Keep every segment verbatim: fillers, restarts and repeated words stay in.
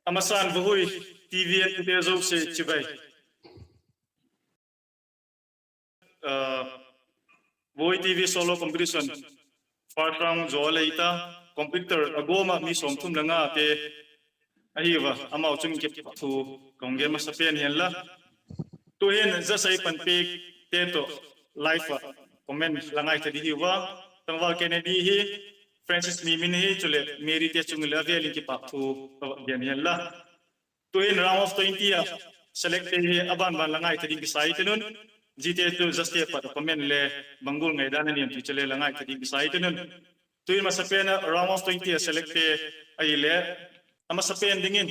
A masan Vahui TV entute zosia chibai. Vahui TV solo competition first round zaw lei ta, competitor a gawm ah mi sawmthum le ngate ahi ua, amau chung kipahthu ka hung gen masa pen hi'n la. Tu'hin zasei panpite tawh live ah comment la ngaitha ding hi ua, Tangval Kennedy hi, Francis Mimin hi, chuleh Mary te chung leh a vêl in kipahthu ka va gen hi'n la. Tu'hin round of twenty ah selectte hi a ban ban la ngaitha ding kisa i tin un, ziate chu zasei pat comment le bang gual ngaidan a niam ti chu le la ngaitha ding kisa i tin un. Tu'hin masa pen ah round of twenty ah selectte ahileh, a masa pen dingin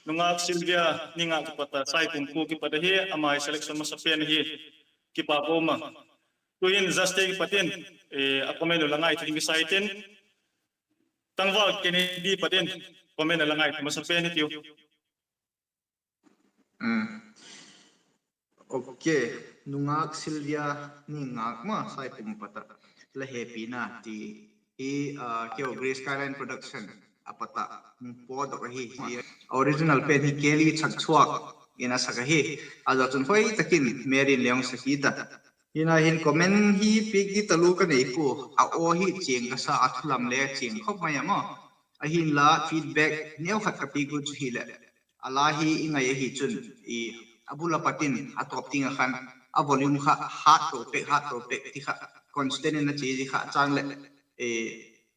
Nungak Sylvia Ningak kipat a, Saipum khua kipat ahi, ama hi selection masa pen ahi, kipak um a. Tu'hin judgete kipat in a comment uh la ngaitha ding kisa i tin, Tangval Kennedy pat in comment a la ngaitha masa pen hitiu. Ok, Nungak Sylvia Ningak ma, Saipum pat a, La hepina ti hi, keu Grace Skyline Production a pat a hung pawtdok ahi. Original pen hi Kelly Chakchuak in a sak ahi. A zaw chun hoi tak in Mary in le hung sak kit a. Hina hin comment hi piak ding talu ka nei pua, a aw hi chiang ka sa, a thulam le chiang khop mai a maw. Ahinla feedback neu khat ka piak uh chu hileh, a la hi i ngai ahi chun, a bul a pat in a tawp tiang ah khan a volume kha hat to pek, hat to pek ti kha constant in a chia zi kha chang leh,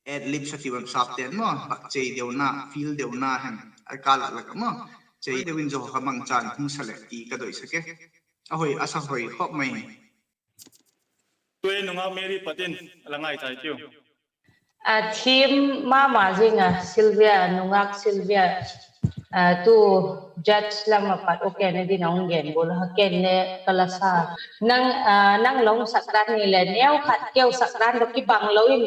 ad lib sa ti bang sapte'n maw, bak chei deuna, feel deuna hem, a kâl ah lak ah maw, chei deu in zaw kha mangchan hung sa leh ti ka doisak e. A hoi, a sa hoi khop mai. Tu'hin Nungak Mary pat in la ngaithai tiu. A thiam ma ma zing a Sylvia, Nungak Sylvia, tu judge lam a pat u ken ding a hung gen gual a kha ken le ka la sa. Nang, nang la hung sak dan hileh neu khat keu sak dan tawh kibang lo in,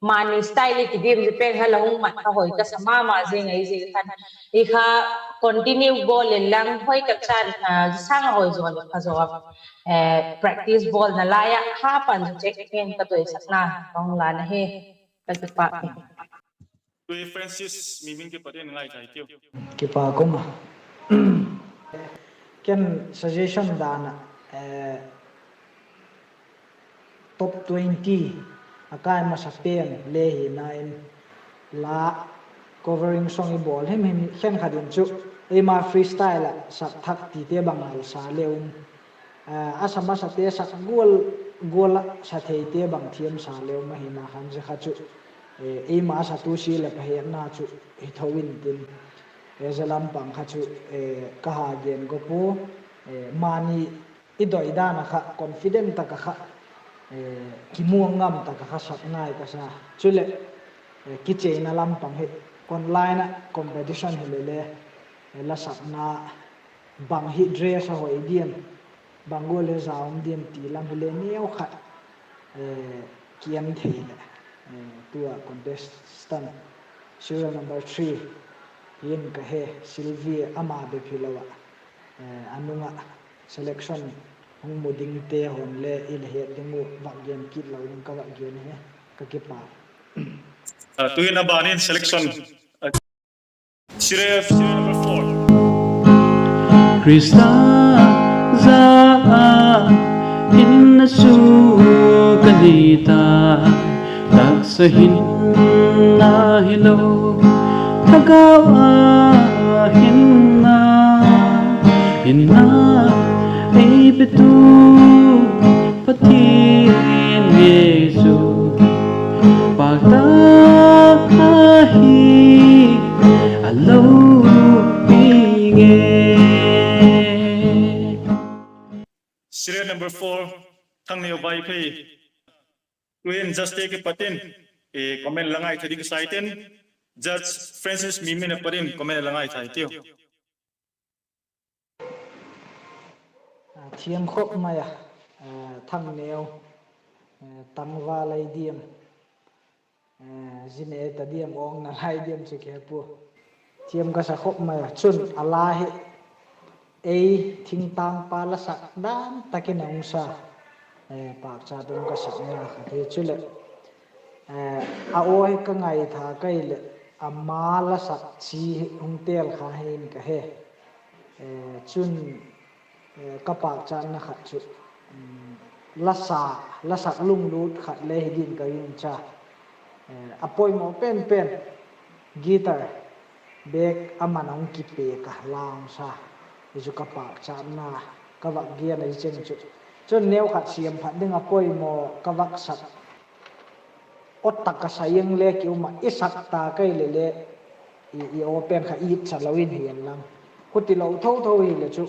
mani style i ti diam zi pen kha la hung mat kha hoi ka sa ma ma zing ahi zia khan. I kha continue bawl inlang hoi tak chan, sâng a hoi zaw leh pha zaw a, practice bawlna lai ah kha pan zu chek in ka doisakna ka hung lan ahi. Ka kipâk hi. Tu'hin Francis Mimin kipat in ngaithai tiu. Kipâk um a. Ken suggestion dan ah, top twenty a kai masa pen le hina in, la covering song i bawl him him khenkhat in chu eima freestyle ah sak thak tite bang ngal sa leu in, a sa masate sak gual gual ah sa theite bang thiam sa leu ma hina khan zia kha chu eima satu si leh pha hetna chu hi tho intin, zia lam pang kha chu ka ha gen gawp ua, mani i doi dan a kha confident tak a kha, kimuang ngam tak a kha sak ngai ka sa. Chuleh kicheina lam pang hi online ah competition hile le, la sakna bang hi dress a hoi diam, bang gual le za um diam ti lam hile neu khat ki en thei leh, tu a contestant serial number three hin ka he, Sylvie ama bep hilo ah, a nung ah selection hung mu dingte hon le i la het ding uh vak gen kit lo ding ka vak gen hi. Ka kipâk. Tu'hin a ban in selection, serial number four. Khrista za a hinna chu ka nei ta, taksa hinna hilo, thagau a hinna, hinna ei petu Pathian Jesu, pâk tak ahi a lopi nge. Serial number four, Thangneu Vaiphei. Tu'hin judgete kipat in comment la ngaitha ding ka sa i tin, Judge Francis Mimin a pat in comment la ngaitha i tiu. Thiam khop mai a, Thangneu, tangval ei diam, zine ta diam, awng na lai diam chu kihe pua. Thiam ka sa khop mai a, chun a la hi ei thingtangpa la sak dan tak in a hung sa, pâkchat um ka sakna khat hi. Chuleh, a aw hi ka ngaitha ka hileh, ama la sak chi hung têl kha hin ka he. Chun, ka pâkchatna khat chu, la sa, la sak lunglût khat le hi din ka gingcha. A poimaw pen pen, guitar bêk a man a hung kipêk a, la hung sa. Hi chu ka pâkchatna, ka vak gen ahi cheng chu. Chun neukhat siam phat ding a poimaw ka vak sak, aw tak ka sa ing le ki um ah, i sak ta ka hile le, i aw pen kha itcha lo in hi'n lang, huti lo tho tho hile chu,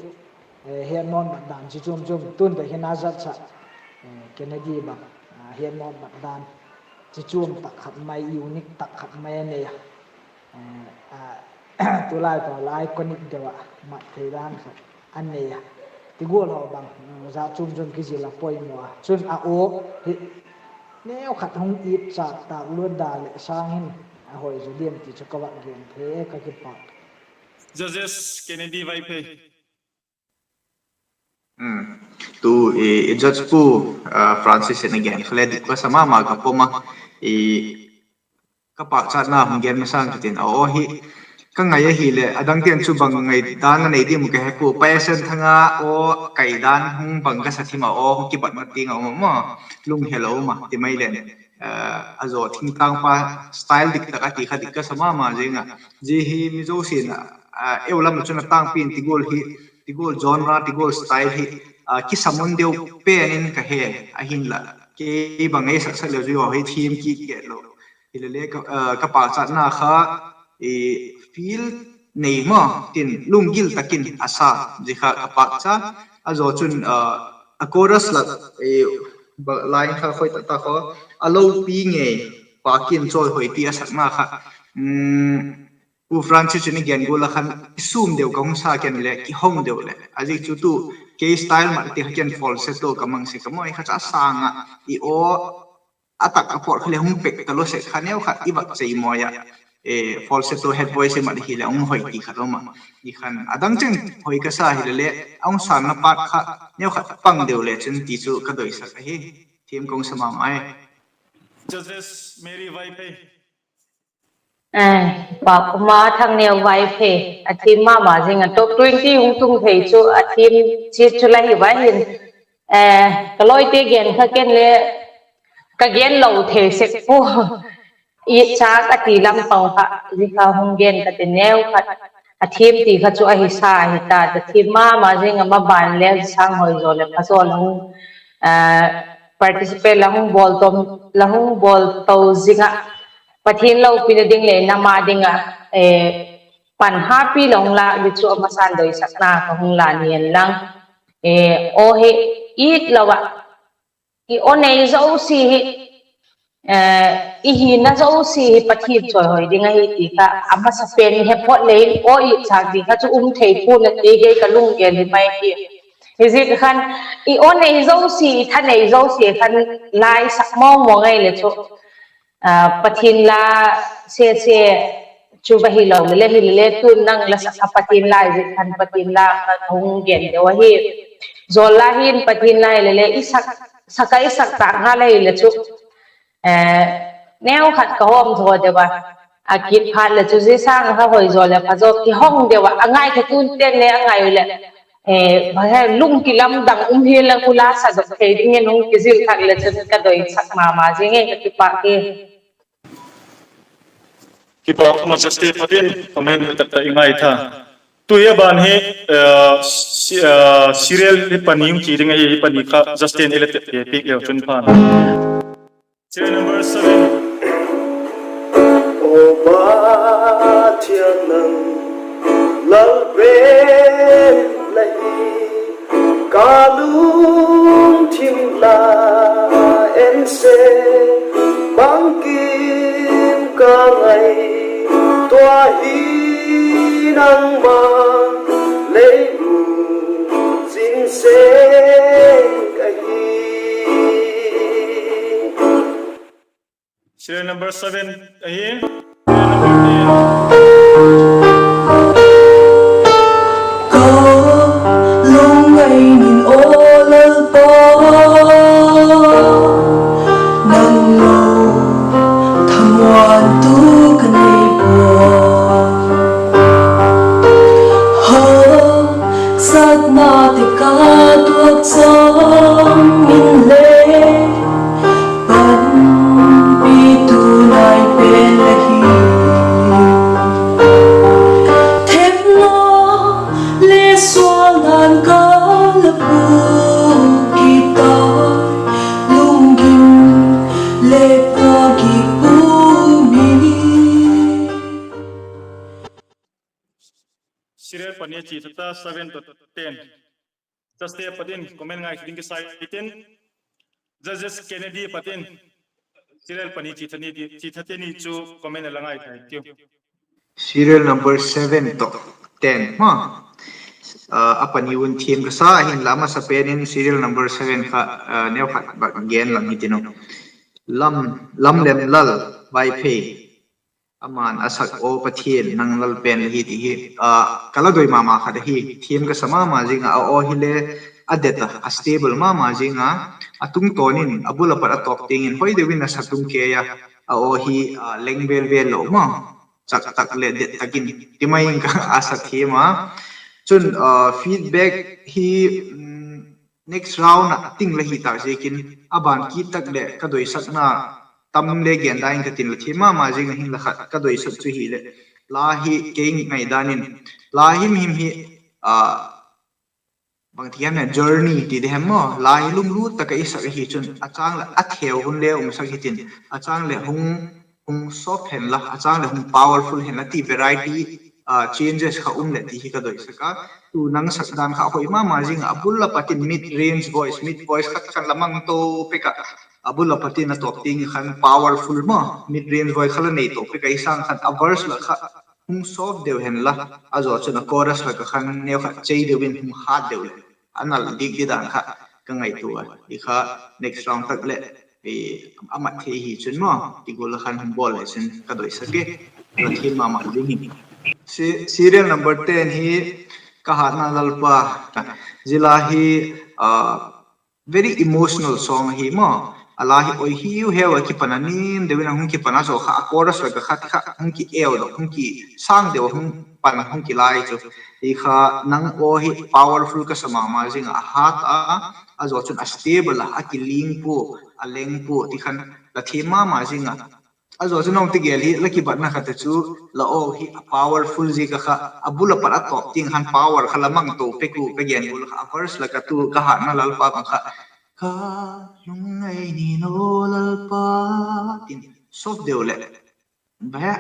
hetmawt mat dan chi chuam chuam, tun bek hin a judge ah, Kennedy bang, hetmawt mat dan chi chuam tak khat mai, unique tak khat mai a nei a. Tulai pau la iconic deu ah mat thei dan khat a nei a. Ti gual haw bang, jat chuam chuam kizil a poimaw a. Chun a aw hi neukhat hung itcha tak luat da leh sâng hin a hoi zaw diam ti chu ka vak gen thei e, ka kipâk. Judges Kennedy Vaiphei. Tu, i judge pu Francis in a gen kha le dik ka sa ma ma ka pom a. Ka pâkchatna hung gen masâng ka tin, a aw hi ka ngai ahileh, a dangte'n chu bang ngai dan la nei diam ka he pua, Pu Senthanga aw kai dan hung bang ka sa thim a, aw hung kibat ma tiang a um a, lunghel a um a ti mai leng, a zaw thingtangpa style dik tak a ti kha dik ka sa ma ma zing a. Zia hi mi zosia'n, eu lam ah chun a tângpi'n ti gual hi, ti gual genre, ti gual style hi kisam un deu pen in ka he. Ahinla, kei bang ei sak sak leu zui haw hi thiam kit kit lo. Hile le, ka pâkchatna kha, feel nei maw tin lunggil tak in a sa, zia kha ka pâkcha. A zaw chun, a chorus lak, line kha khoi tak tak kha, a lopi ngei, pâk in chawihoi ti a sakna kha, Pu Francis chun i gen gual a khan i sûm deu ka hung sa ken leh kihong deu leh, a ziak chu tu kei style mat ti kha ken falsetto ka mang sek a maw, i kha chu a sâng ah, i aw a tak a pawt kha leh hung pêk talo sek kha, neukhat i vak chei mawi ah, falsetto head voice i mat hileh hung hoi ti khat um a. I khan a dang cheng hoi ka sa hile le, a hung sângna part kha neukhat pang deu le chun ti chu ka doisak ahi. Thiam ka hung sa ma ma e. Judges Mary Vaiphei. Pakuma Thangneu Vaiphei, a thiam ma ma zing a, top twenty hung tung thei chu a thiam chiat chu la hi va hin. Ka lawite gen kha ken le ka gen lo thei sek pua. Itchâk a ti lam pang kha zia kha hung gen ka ti neu khat. A thiam ti kha chu ahi sa ahi ta, a thiam ma ma zing a, maban le sâng hoi zaw leh pha zaw la hung participate la hung bawl to, la hung bawl to zing ah, Pathian lopina ding leh nam â ding ah pan happy la hung lâk di chu a masa'n doisakna ka hung la ni'n lang. Aw hi it lo ah, i aw nei zosia hi, i hina zosia hi Pathian chawihoi ding ahi ti kha a masapen he phot lei, aw itchâk ding kha chu um thei pua'n a ti, kei ka lunggel hi mai hi. Hiziak a khan i aw nei zosia, i tha nei zosia khan la i sak mawng mawng ai le chu, Pathian la sese chu va hilo le le, hile le tun nang la sak kha Pathian la ziak khan Pathian la kha ka hung gen deu ahi. Zawl la hin Pathian la hile le i sak, sak a i sak tâk ngal ahile chu, neukhat ka hawm zaw deu a, a kit phat leh chu zia sâng kha hoi zaw leh pha zaw kihong deu ah, a ngai kha tun ten le a ngai u leh, lung kilamdang um hial a, khu la sa dok thei dingin hung kizil thak leh chun ka doisak ma ma zing e, ka kipâk hi. Kipâk ma, Justice Pathian comment tak tak i ngai tha. Tu hi a ban hi serial hi pani hung chia ding ahi, hi pani kha Justice in ei la tep piak leu chun phan. Serial number seven. Aw Pathian nang, Lalpen la hi, ka lungthim la Nangma lei u chim sek ahi. Serial number seven ahi. Ka lungngai'n aw Lalpa, nang lo thamuantu ka nei pua. Haksatnate ka tuak cham in le, panpitu nai pen la hi. Thepna le sualna'n ka la puk kit tai, lunggim le ka kipum hi. Serial pani chi tha ta seven to ten. Judgeste pat in comment ngai ding kisa intin, Judges Kennedy pat in serial pani chi tha ni di, chi thate ni chu comment a la ngai thei tiu. Serial number seven to ten ma, a pani un thiam ka sa, ahinla a masapen in serial number seven kha neukhat bak gen lang hitin u. Lam, Lamlemlal Vaiphei, ama'n a sak Aw Pathian nang lal pen la hi ti hi, ka la doi ma ma khat ahi, thiam ka sa ma ma zing a, a aw hile a det a, a stable ma ma zing a, a tungtawn in a bul a pat a tawp tiang in hoi deu in a sa tung kei a, a aw hi leng vel vel lo ma, chak tak leh det tak in ti mai in ka a sa thiam a. Chun feedback hi next round a ting la hi tak ziakin, a ban kit tak leh ka doisakna tam le gen dan in ka tin, la thiam ma ma zing a, hinla khat ka doisak chu hileh, la hi kei ngaidan in, la him him hi bangti hem journey ti di hem maw, la hi lunglut tak a i sak ahi chun a châng leh a theu hun le umsak hitin, a châng leh hung soft hen la, a châng leh hung powerful hen la ti variety changes kha um leh ti hi ka doisak a. Tu nang sak dan kha hoi ma ma zing a, a bul a pat in mid range voice, mid voice khat khan la mang to pek a, a bul a pat in a tawp tiang khan powerful maw, mid range voice kha la nei to pek a, i sâng khan a verse la kha hung soft deu hen la, a zaw chun a chorus lak a khan neukhat chei deu in hung hard deu leh a nal dik di dan kha ka ngaitua a. I kha next round tak leh a mat thei hi chun maw, ti gual a khan hung bawl le chun ka doisak e. La thiam ma ma ding hi. Serial number ten hi, Ka Hatna Lalpa, zia la hi very emotional song ahi maw. A la hi oi hiu heu a kipan a nim deu in a hung kipan a, zaw kha a chorus lak a khat kha hung ki eu dok, hung ki sâng deu a hung pan, hung kilai chu. I kha nang aw hi powerful ka sa ma ma zing a, a hat a, a zaw chun a stable a, a kiling pua, a leng pua ti khan la thiam ma ma zing a. A zaw chun hung ti gel hi la kibatna khat a chu, la aw hi a powerful ziak a kha a bul a pat a tawp tiang khan power kha la mang to pek u, ka gen gual kha a verse lak a tu Ka Hatna Lalpa bang kha, Ka lungngai ni naw Lalpa, tin soft deu leh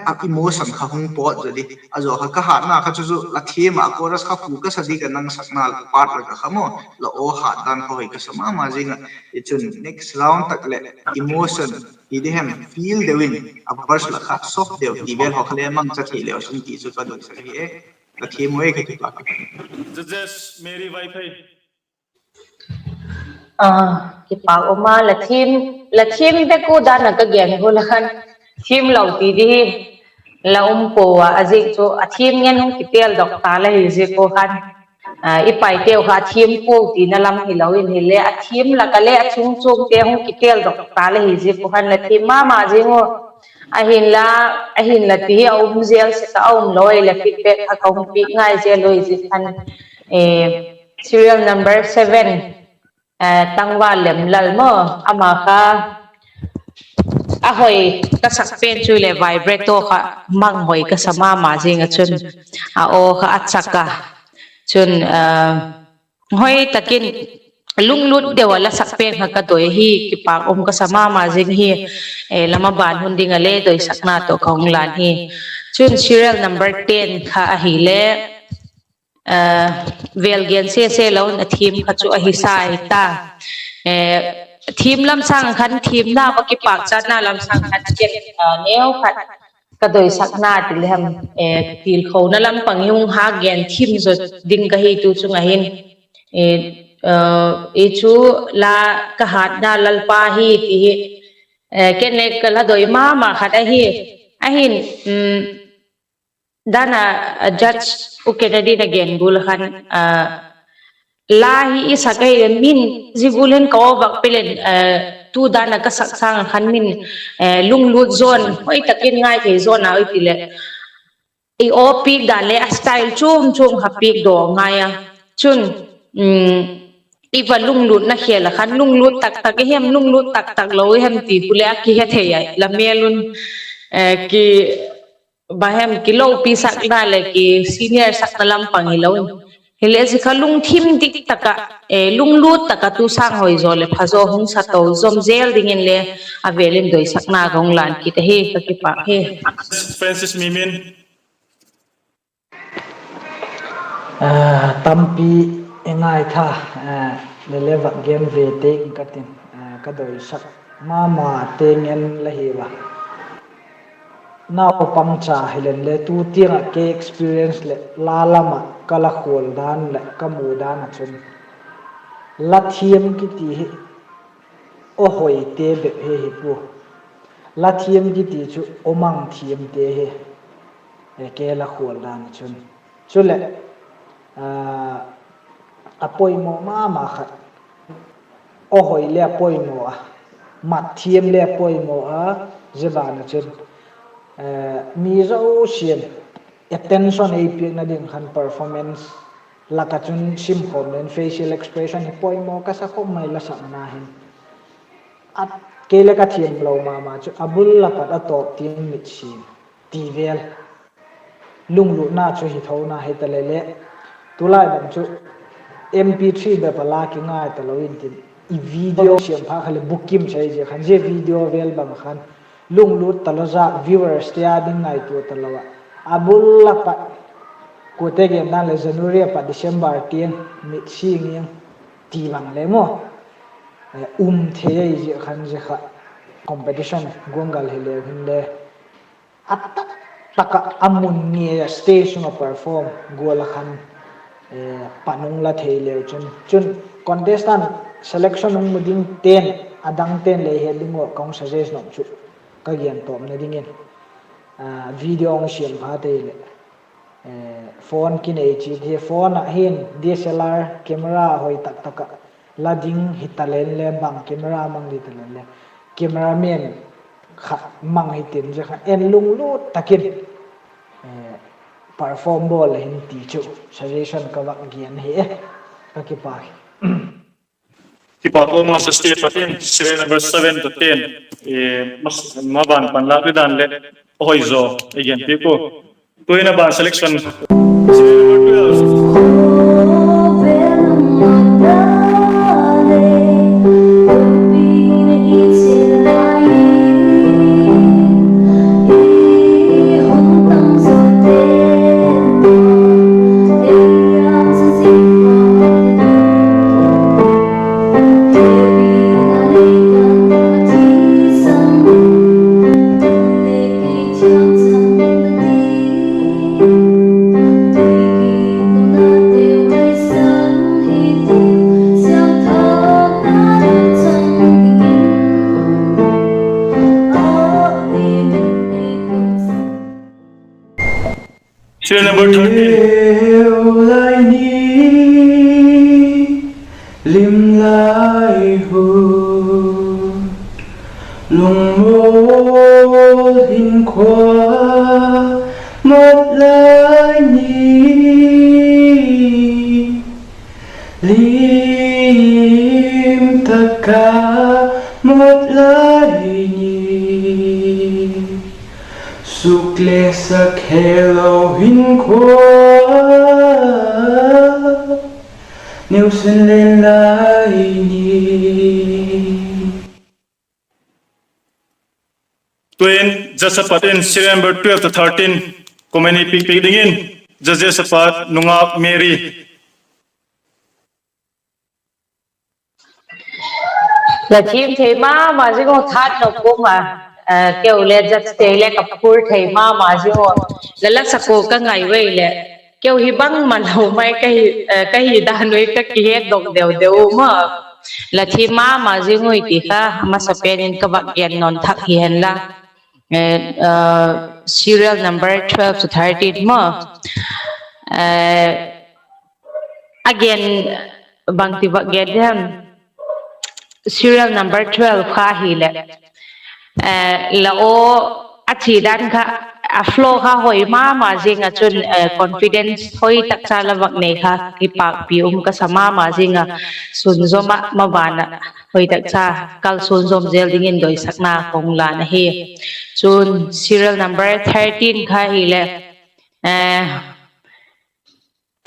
a emotion kha hung pawt zaw di. A zaw kha Ka Hatna kha chu chu la thiam a, chorus kha focus a di ka nang sakna part lak a kha maw, la aw hat dan kha hoi ka sa ma ma zing a. I chun next round tak leh emotion ti di hem feel deu in, a verse lak kha soft deu ti vel haw kha le mangcha thei leu chun ti chu ka doisak ahi e. La thiam u e, ka kipak. Judges Mary Vaiphei. Kipak um a, la thiam, la thiam vek u dan a ka gen gual a khan thiam lo ti di hi la um pua a, a ziak chu a thiam ngen hung kitel dok ta la hi ziak u khan, i paiteu kha thiam pua tina lam hilo in hile a thiam lak a le a chung chuangte hung kitel dok ta la hi ziak u khan la thiam ma ma zing u. Ahinla, ahinla ti hi a um zel sek a, a um lo i le feedback kha ka hung piak ngai zel u i ziak khan, serial number seven, Tangval Lemlal maw, ama kha a hoi ka sak pen chu i leh vibrato kha mang hoi ka sa ma ma zing a chun, a aw kha a chak a, chun hoi tak in lunglut deu a la sak pen kha ka doi ahi, kipak um ka sa ma ma zing hi. La maban hun ding a le doisakna tawh ka hung lan hi. Chun serial number ten kha ahile, vêl gen sese lo in a theme kha chu ahi sa hi ta. Theme lam sâng khan themna va kipâkchatna lam sâng khan ken neukhat ka doisakna ti le hem, tilkhona lam pang hi hung hak gen thim zaw ding ka hi tu chung ah hin. I chu la ka hatna Lalpa hi ti hi, ken le ka la doi ma ma khat ahi. Ahin, dan a, judge U Kennedy na gen gual khan, la hi i sak ahileh min zia gual hin ka aw vak pe leng, tu dan a ka sak sâng ah khan min lunglut zawn, hoi tak in ngai thei zawn a, hoi ti leh i aw piak dan le a style chuam chuam kha piak daw ngai a. Chun, i va lunglutna khêl ah khan lunglut tak tak i hem, lunglut tak tak lo i hem ti khu leh a kihe thei a, la mêl un, ki, bang hem, kilopi sakna leh ki senior sakna lam pang hilo in. Hile zia kha lungthim dik tak ah, lunglut tak ah tu sâng hoi zaw leh pha zaw hung sa to zom zel dingin le a vêl in doisakna ka hung lân kit ahi, ka kipâk hi. Francis Mimin. Tampi i ngaitha, le le vak gen ve teng ka tin, ka doisak ma ma teng en la hi a. Naupangcha hilen le tu tiang ah kei experience leh la lam ah ka la khual dan leh ka mu dan ah chun, la thiam kiti hi aw hoite bep hi hi pua. La thiam kiti chu aw mang thiamte hi, kei la khual dan ah chun. Chuleh, a poimaw ma ma khat, aw hoi le a poimaw a, mat thiam le a poimaw a, zia ban ah chun, mi zosia'n attention ei piakna ding khan performance lak ah chun simkhawm leng facial expression hi poimaw ka sa khawp mai la sakna hin. Kei le ka thiam lo ma ma chu a bul a pat a tawp tiang mitsi ti vel. Lunglutna chu hi thona hi ta le le, tulai bang chu MP three bep a la kingai ta lo intin, i video siam pha kha leh bukim sai zia khan, zia video vel bang khan lunglut talo zia viewers te â ding ngaitua talo ah, a bul a pat, kuate gen dan leh January a pat December tiang mitsi ngiang ti bang le maw, um thei ahi zia khan, zia kha competition guanggal hileu hinle, a tak tak ah a mun ngei a stage sung ah perform gual a khan, pan hung la thei leu chun, chun contestant selection hung mu dingte'n, a dangte'n lei het ding ua ka hung suggest nop chu, ka gen tawpna dingin, video hung siam pha tei leh, phone kinei chi ti, phone ah hin DSLR camera hoi tak tak ah la ding hi ta leng le, bang camera mang di ta leng le, cameraman khat mang hi tin, zia kha en lunglut tak in perform bawl le hin ti chu suggestion ka vak gen hi e. Ka kipâk hi. Kipâk um a, stage patin serial number seven to ten, ma ban panlâk di dan leh a hoi zaw i gen piak u. Tu'hin a ban selection, serial number twelve. Serial number thirteen. Lai ni, lim lai hun, lungmual hinkhua, mat lai ni, lim tak a mat lai ni, suk le sak helo hinkhua, neu sin len lai ni. Tu'in judge a pat in serial number twelve to thirteen comment ei piak piak dingin, judge a pat Nungak Mary. La thiam thei ma ma zing u, thanop um a. Keu le judge te le ka phur thei ma ma zing u. La la sak u ka ngai ui leh, keu hi bangma lo mai ka hi dan ui ka kihetdok deu deu u maw. La thiam ma ma zing ui ti kha a masapen in ka vak gen nawn thak hi hen la, serial number twelve to thirteen maw. A gen, bangti vak gen diam, serial number twelve kha hileh, la aw, a chi dan kha, a flow kha hoi ma ma zing ah chun, confidence hoi tak cha la vak nei kha kipâkpi um ka sa ma ma zing a, sunzawm ah maban ah hoi tak cha kalsuan zawm zel dingin doisakna ka hung lan ahi. Chun serial number thirteen kha hileh,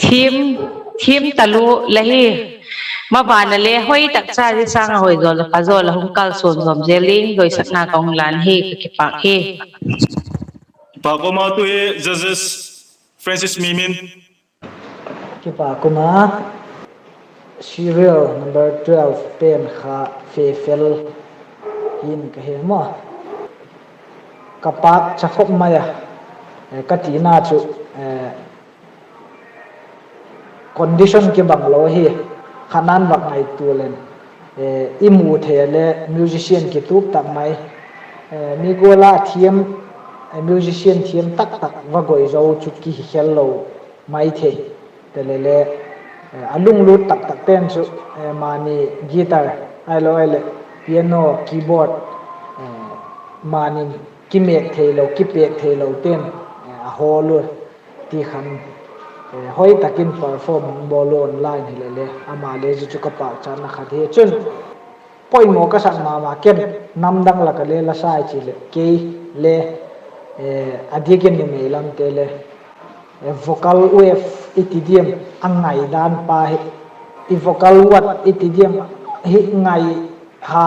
thiam, thiam talu la hi. Maban ah le hoi tak cha zia sâng ah hoi zaw la pha zaw la hung kalsuan zawm zel ding doisakna ka hung lan hi, ka kipâk hi. Kipâk um a, tu hi judges Francis Mimin. Kipâk um a, serial number twelve pen kha Fefel hin ka he maw. Ka pâk cha khop mai a, ka tina chu, condition kibang lo hi, khanan vak ngaitua leng, i mu thei a le musician kitup tak mai, mi gual a thiam, musician thiam tak tak va goi zo chu kihi khel lo mai thei. Te le le, a lunglut tak tak pen chu, mani guitar, ahilo ahileh piano, keyboard, mani kimêk theilo, kipêk theilo ten a hawl u ti khan, hoi tak in perform hung bawl u online hileh le, ama le zia chu ka pâkchatna khat hi. Chun poimaw ka sak ma ma, ken namdang lak a le la sa i chi leh kei le, a diak in numei lamte le, vocal wave i ti diam, a ngaidan pa hi, i vocal wave i ti diam, hi ngai ha,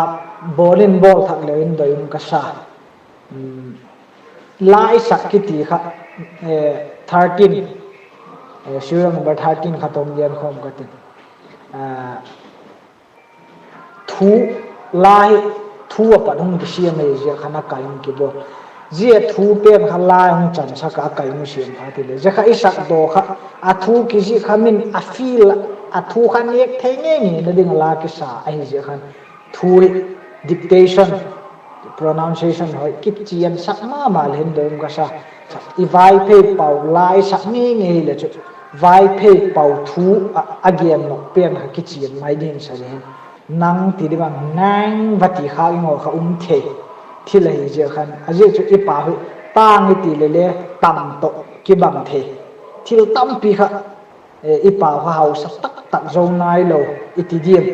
bawl in bawl thak leu in doi um ka sa. La i sak kiti kha, thirteen, serial number thirteen kha tawh gen khawm ka tin. Thu, la hi, thu a pat hung kisiam ahi ziak khan a kai hung kibawl. Zia thu pen kha la hung chansak a kai hung siam kha ti le, zia kha i sak daw kha, a thu kizik kha min a feel a, a thu kha nêk thei ngei ngeina ding a la kisa ahi ziak khan, thu hi dictation, pronunciation hoi kichiansak ma ma le hin doi um ka sa. I Vaiphei pau la i sak ngei ngei hileh chu, Vaiphei pau thu a gen nop pen kha kichian mai ding sa le hin, nang ti ding bang nang va ti khâk ding haw kha um thei thil ahi ziak khan, a ziak chu i pau hi tâng i ti le le tam tawh kibang thei. Thil tampi kha i pau kha hausa tak tak zo nailo i ti diam,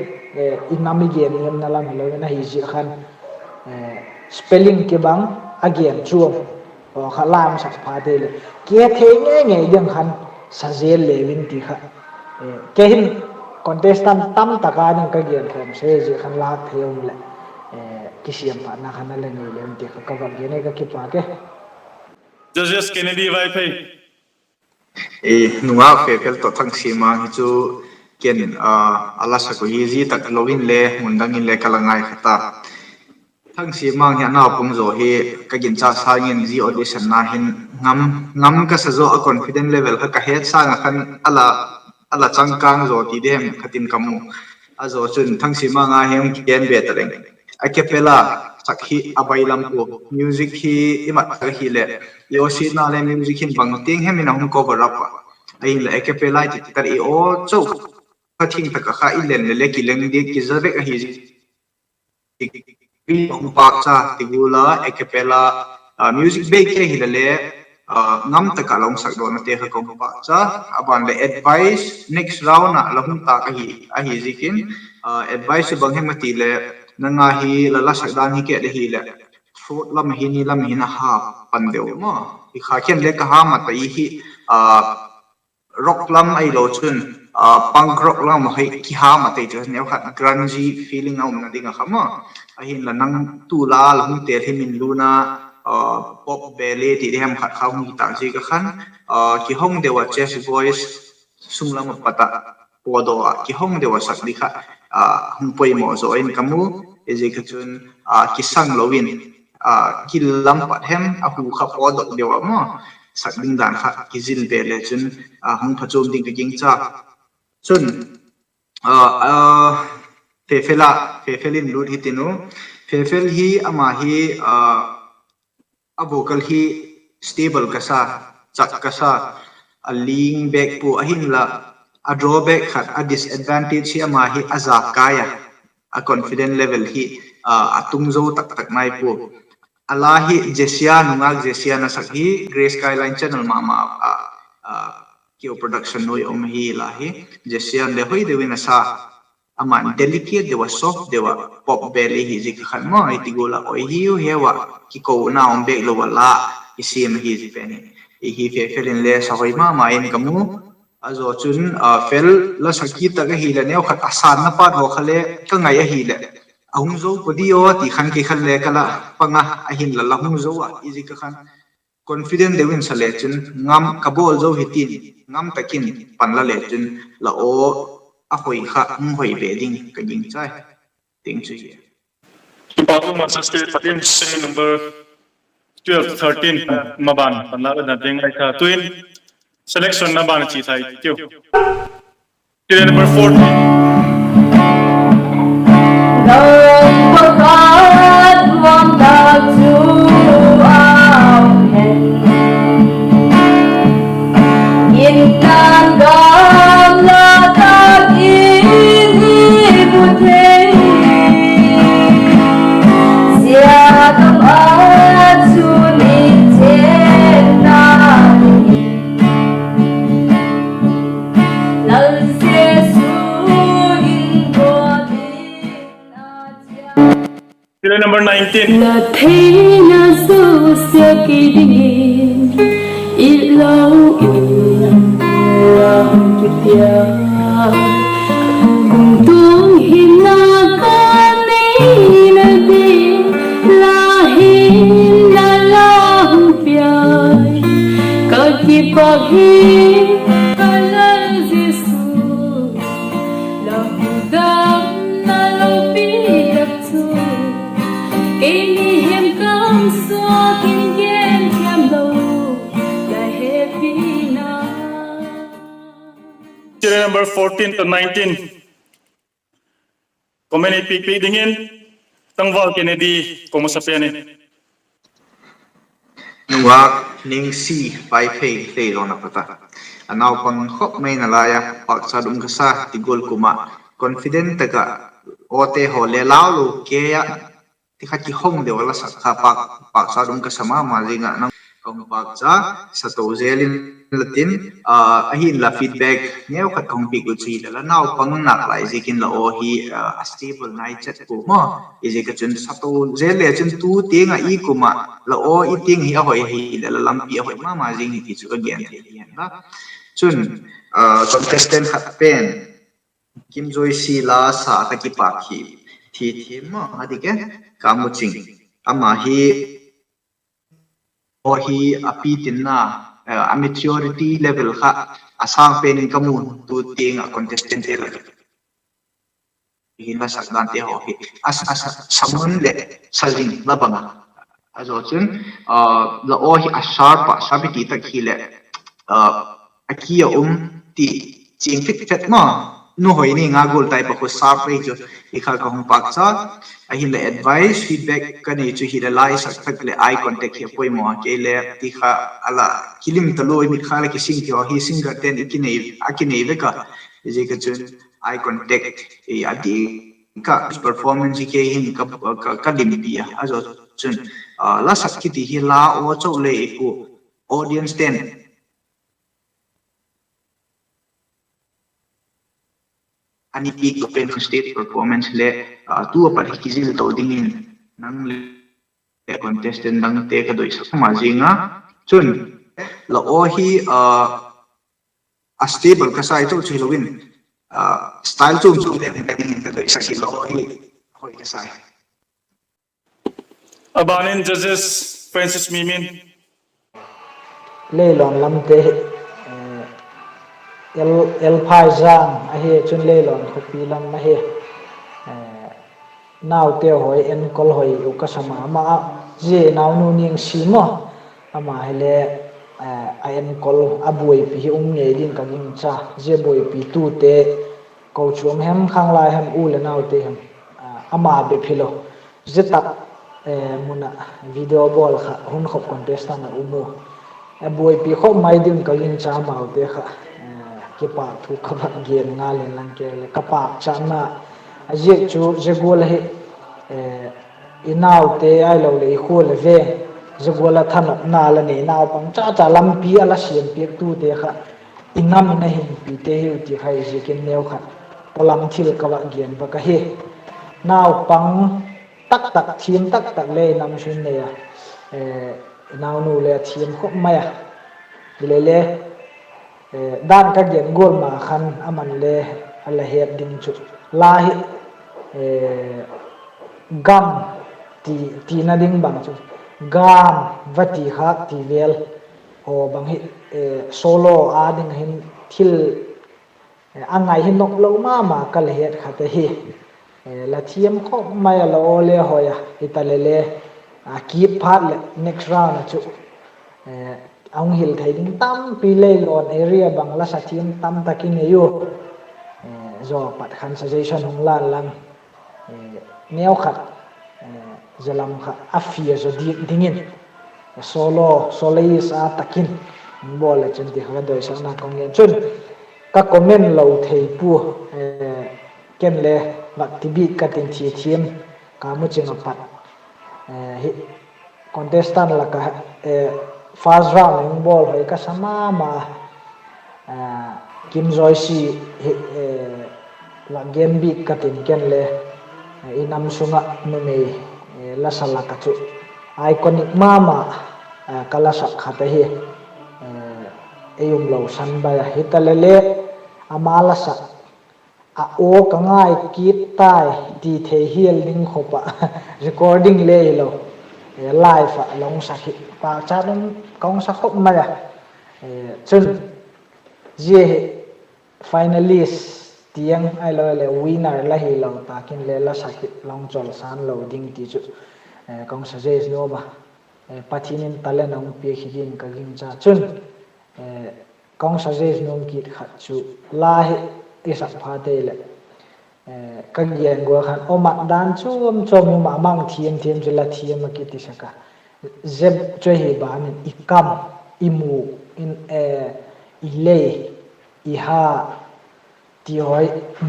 i nam i gen niamna lam hilo in ahi ziak khan, spelling kibang, a gen chuam kha lam sak pha thei leh, kihethei ngei ngei ding khan sa zel leu in ti kha, kei hin contestant tam tak a ding ka gen khawm se ziak khan lâk thei um leh, kisiam phatna khan a la nei leu in ti kha ka vak gen e, ka kipâk e. Judges Kennedy Vaiphei. Nungak Fefel tawh Thangsiamang hi chu ken, a la sak uh hi zia tak lo in le mun dang in le ka la ngai kha ta. Thangsiamang hi a naupang zaw hi ka ginchâk sâng in zia audition na hin ngam, ngam ka sa zaw a, confident level kha ka het sâng ah khan a la, a la changkâng zaw ti diam kha tin ka mu. A zaw chun Thangsiamang a hi hung kigen be ta leng, a cappella sak hi a bailam pua, music hi i mat tak ahileh, i awsitna le music hin bang tiang hem in a hung cover up a, ahinleh a cappella i ti tak i aw chau kha thing tak ah kha i len le le kileng diak kiza vek ahi zi. Hung pâkcha ti gual a, a cappella, music bek kei hile le, ngam tak ah la hung sakdawknate kha ka hung pâkcha. A ban leh advice, next round ah la hung tâk ahi, ahi ziakin, advice chu bang hem a ti leh, nang a hi la la sak dan hi ket ahileh, throat lam ahi, ni lam ahi na ha pan deu maw. I kha ken le ka ha ma tai hi, rock lam ahilo chun, punk rock lam hi kiha ma tai chu, neukhat grungy feeling a umna ding ah kha maw. Ahinla nang tu la la hung tel hi min luna, pop ballet ti diam khat kha hung hi tâk ziak ah khan, kihong deu ah chest voice, sung lam ah pat ah, pawdaw ah kihong deu ah sak di kha, hung poimaw zaw in ka mu. Hiziak ah chun, kisang lo in, kil lam pat hem a hu kha pawtdok deu a maw, sak ding dan kha kizil be le chun hung phachuam ding ka gingcha. Chun Fefel a, Fefel in lut hitin u. Fefel hi ama hi a vocal hi stable ka sa, chak ka sa, a ling bêk pua, ahinla a drawback khat, a disadvantage hi ama hi a zak kai a, a confident level hi a tung zo tak tak nai pua. A la hi Jessia nungak, Jessia in a sak hi, Grace Skyline channel ma ma ah Kio Production nuai um hi la hi, Jessia in le hoi deu in a sa. Ama'n delicate deu ah, soft deu ah, pop bêl i hi zik a khan maw, i ti gual ah oi hiu hiau ah kikona um bêk lo a la i siam ahi zik pen hi. I hi Fefel in le sa hoi ma ma in ka mu. A zaw chun Fel la sak kit tak ahileh neu khat a sanna part haw kha le ka ngai ahileh a hung zo pua di aw ti khan kei khan le ka la pang a, ahinla la hung zo a i zik a khan confident deu in sa le chun ngam ka bawl zo hi tin, ngam tak in pan la le chun la aw a hoi kha hung hoi be ding ka gingchai. Ting chu hi. Kipak um a, Master State, patin serial number twelve, thirteen maban pan la le dan ding ai kha. Tuin selection na ban a chi thai tiu. Serial number fourteen. Lalpa khat mangna chu a um hen. Ginna gamla tak in i mu thei. Zia gam ah chun i chenna hi. Lal Jesu in ko ding a chia. Serial number nineteen. La theina zosia kei dingin, it lo in la hung kipia. Kumtuang hinna ka neina ding, la hinna la hung pia. Ka kipak hi ka Lal Jesu, la hudamna lopi tak chu, kei mihem kam suak in gen thiam lo, la hepina. Serial number fourteen to nineteen. Comment ei piak piak dingin, Tangval Kennedy, ko masa pen in. Nungak Ningsi Vaiphei, Leilon a pat a, a naupang khop mai nalai a, pâkchat um ka sa ti gual kum ah, confident tak ah, awte haw le lau lo kei a, ti kha kihong deu a la sak kha pâk, pâkchat um ka sa ma ma zing ah, nang ka hung pâkcha sa to zel in la tin, ahinla feedback neu khat ka hung piak u chu hile, la naupang nâk lai ziak in la aw hi a stable nai chet pua maw. I ziak a chun sa to zel le chun tu tiang ah i kum ah la aw i tiang hi a hoi ahileh la lampi a hoi ma ma zing hi ti chu ka gen thei hi hen la. Chun contestant khat pen, Kimjoysi la sa ka kipak hi, thi thiam maw a dik e, ka mu ching. Ama hi, aw hi a pitinna, a maturity level kha a sâng pen in ka mu, tu tiang ah contestantte la hin la sak dante haw hi a, a sa, samun leh sa zing la bang a. A zaw chun la aw hi a sharp a, sharp i ti tak hileh a ki a um ti, chiang fit fet maw, nu hoi ni nga gual tai pa khu sharp ei chu, i kha ka hung pâkcha. Ahinla advice, feedback ka nei chu hile, la i sak tak leh eye contact hi a poimaw kei le ti kha, a la kilim talua i mit kha la kising ti haw hi singerte'n a kinei vek a. Ziak a chun eye contact a di ka performance hi kei hin ka limpi a. A zaw chun la sak kiti hi la aw chau le i khu, audiencete'n a ni piak to pen kha stage performance le, tu a pat hi kizil to dingin nang le contestant dangte ka doisak ma zing a. Chun la aw hi a stable ka sa i chau chu hilo in, style chuam chuam le ka dingin ka doisak hi la aw hi hoi ka sa. A ban in judges Francis Mimin. Leilon lamte, L, L Phaizang ahi, chun Leilon khawpi lam ahi. Naute haw enkol hoi uh ka sa ma ma a. Zia naunu Niangsi maw, ama hile, a enkol a buaipi hi um ngei ding ka gingcha. Zia buaipitute, kochuam hem, khanglai hem, u leh naute hem, ama bep hilo, zia tak mun ah video bawl kha hun khop contestant a um u. A buaipi khop mai ding ka gingcha, amaute kha kipâk thu ka vak gen ngal inlang, kei le ka pâkchatna a ziak chu zia gual ahi. I naute ahilo leh i khua le veng, zia gual a thanopna la nei, naupang chacha lampi a la siam piaktute kha i nam in a hinpite hiu ti kha i ziakin neu khat pawlam thil ka vak gen vak ahi. Naupang taktak, thiam taktak le i nam sung in nei a, i naunu le a thiam khop mai a. Hile le, dan ka gen gual ma khan aman le a la het ding chu, la hi, gam, tina ding bang chu, gam va ti khâk ti vel haw bang hi, solo â ding hin thil a ngai hi nop lo ma ma ka la het khat ahi. La thiam khop mai a, la aw le hoi a, hitaleh le, a kip phat leh next round ah chu a hung hil thei ding tampi, Leilawn area bang la sa thiam tamtak i nei u. Zaw pat khan suggestion hung lan lang, neu khat, zia lam kha a fia zaw diak dingin solo, soloist â tak in hung bawl le chun ti kha ka doisakna ka hung gen chun, ka comment lo thei pua, ken le vak ti bik ka tin, thi thiam, ka mu ching a pat hi contestant lak ah first round hung bawl hoi ka sa ma ma, Kimjoyce hi vak gen bik ka tin, ken le i nam sung ah numei la sa lak ah chu iconic ma ma ka la sak khat ahi. Ei umlo san bai a, hitaleh le ama la sak a aw ka ngai kit tai ti thei hial ding khop ah, recording le hilo, live ah la hung sak hi pâkchat um ka hung sa khop mai a. Chun zia hi finalist tiang ahilo leh winner la hilo tâk in le la sak hi la hung chawlsan lo ding ti chu ka hung suggest nuam a. Pathian in talent a hung piak hi ding ka gingcha chun, ka hung suggest nuam kit khat chu, la hi i sak phat ei leh, ka gen gual khan aw mat dan chuam chuam um a, mang thiam thiam chu la thiam a kiti sek a. Zia chu ahi ban in i kam, i mu, i lei, i ha ti hoi,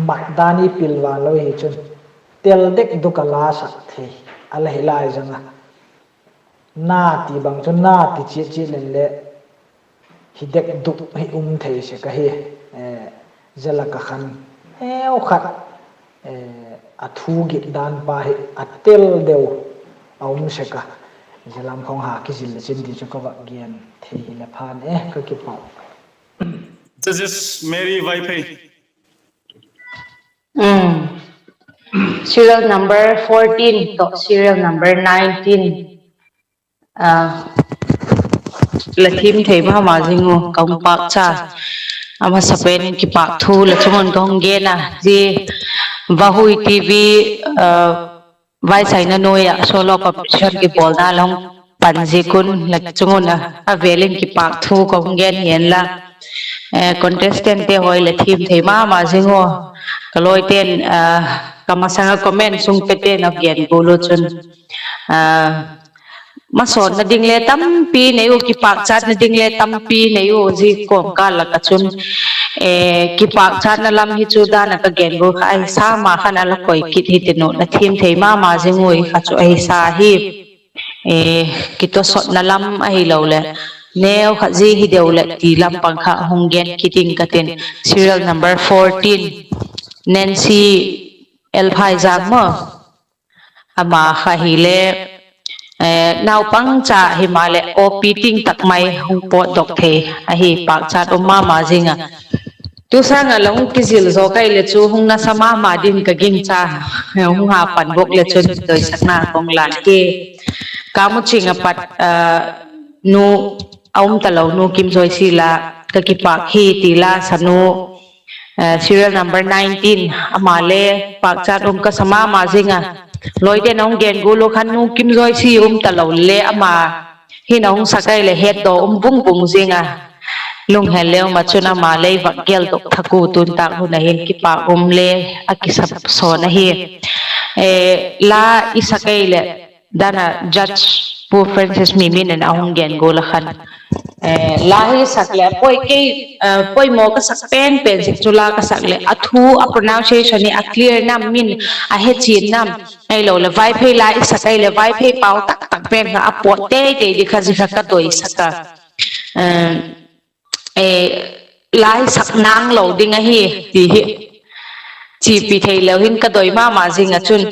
mat dan i pil vang lo hi chun, tel dek duk a la sak thei a la hi lai zang a. Na ti bang chu na ti chiat chiat leng le hi dek duk hi um thei sek ahi. Zia lak ah khan neu khat a thu git dan pa hi a tel deu a um sek a. Zia lam khawng ha kizil le chin ti chu ka vak gen thei hi le phan e, ka kipak. Judges Mary Vaiphei. Serial number fourteen tawh serial number nineteen la thim thei ma ma zing u, ka hung pâkcha. A masapen in kipâk thu la chung un ka hung gen a, zia Vahui TV vaisaina nuai ah solo competition kibawlna la hung pan ziak un la chung un a vêl in kipâk thu ka hung gen hi en la. Contestantte haw la thim thei ma ma zing u, ka lawite'n, ka masang a comment sung pete'n a gen gual u chun, masawnna ding le tampi nei u, kipâkchatna ding le tampi nei u, zia kawmkâl lak ah chun kipâkchatna lam hi chu dan a ka gen gual kha ahi sa ma khan a la koi kit hi tin u, la thim thei ma ma zing u kha chu ahi sa hi. Kitawsawtna lam ahiloleh neu khat zia hi deu leh ti lam pang kha hung gen kit ding ka tin, serial number fourteen, Nancy L. Phaijang maw, ama kha hile naupangcha himaleh awpi ting tak mai hung pawtdok thei ahi, pâkchat um ma ma zing a. Tu sâng ah la hung kizil zaw ka hi le chu hung nasa ma ma ding ka gingcha, hung ha pan bawk le chun doisakna ka hung lan hi. Ka mu ching a pat nu a um talo, nu Kimjoyce la ka kipâk hi ti la sa nu, serial number nineteen, ama le pâkchat um ka sa ma ma zing a. Lawite'n a hung gen gual uh khan Nu Kimjoyce um talo le ama hin a hung sak ai leh hetdaw um vung vung zing a, lunghel le um ah chun ama lei vak geldok thak u tun tâk hun a hin kipâk um le a kisa sawn ahi. La i sak ai leh dan a judge Pu Francis Mimin in a hung gen gual a khan, la hi sak leh poimaw ka sak pen pen zing chu la ka sak leh a thu a pronunciation hi a clear nam min a hechian nam, ahiloleh Vaiphei la i sak ai leh Vaiphei pau tak tak pen kha a pawt tei tei di kha zia kha ka doisak a, la i sak nang lo ding ahi ti hi chipi thei leu hin ka doi ma ma zing ah chun,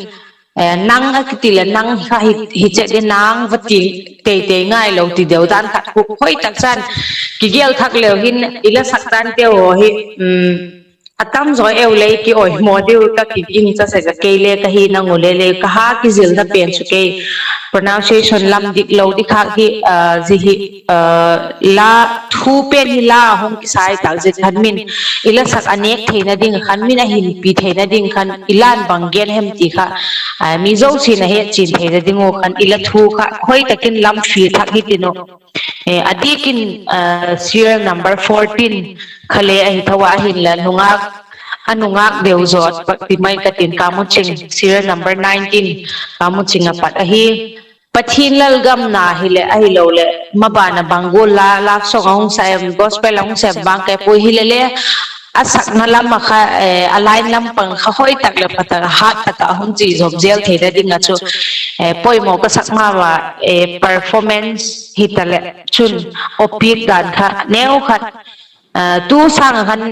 nang a kiti leh nang kha hi chet di nang va ti tei tei ngailo ti deu dan khat khu hoi tak chan kigel thak leu hin i la sak danteu haw hi a tam zaw eu lei ki oimaw diu ka kiging cha sek a, kei le ka hi nang u le le ka ha kizilna pen chu kei pronunciation lam dik lo di khâk hi, zia hi la thu pen hi la hung kisai tak zia khan min i la sak a nêk theina ding khan min a hinpi theina ding khan i la'n bang gen hem ti kha mi zosia'n a hetchian theina ding u khan i la thu kha hoi tak in lam fiel thak hi tin uh. A diak in serial number fourteen kha le ahi tho a, ahinla a nungâk deu zaw bak ti mai ka tin, Kamuching serial number nineteen, Kamuching a pat ahi. Pathian lalgam na hileh ahiloleh maban a bang gual la love song a hung sa em, gospel a hung sa em bang ka pui hileh le a sakna lam a kha, a line lam pang kha hoi tak leh pha tak a hat tak ah hung chi zop zel theina ding ah chu poimaw ka sak ma ma, performance hitaleh chun awpiak dan kha neu khat, tu sâng a khan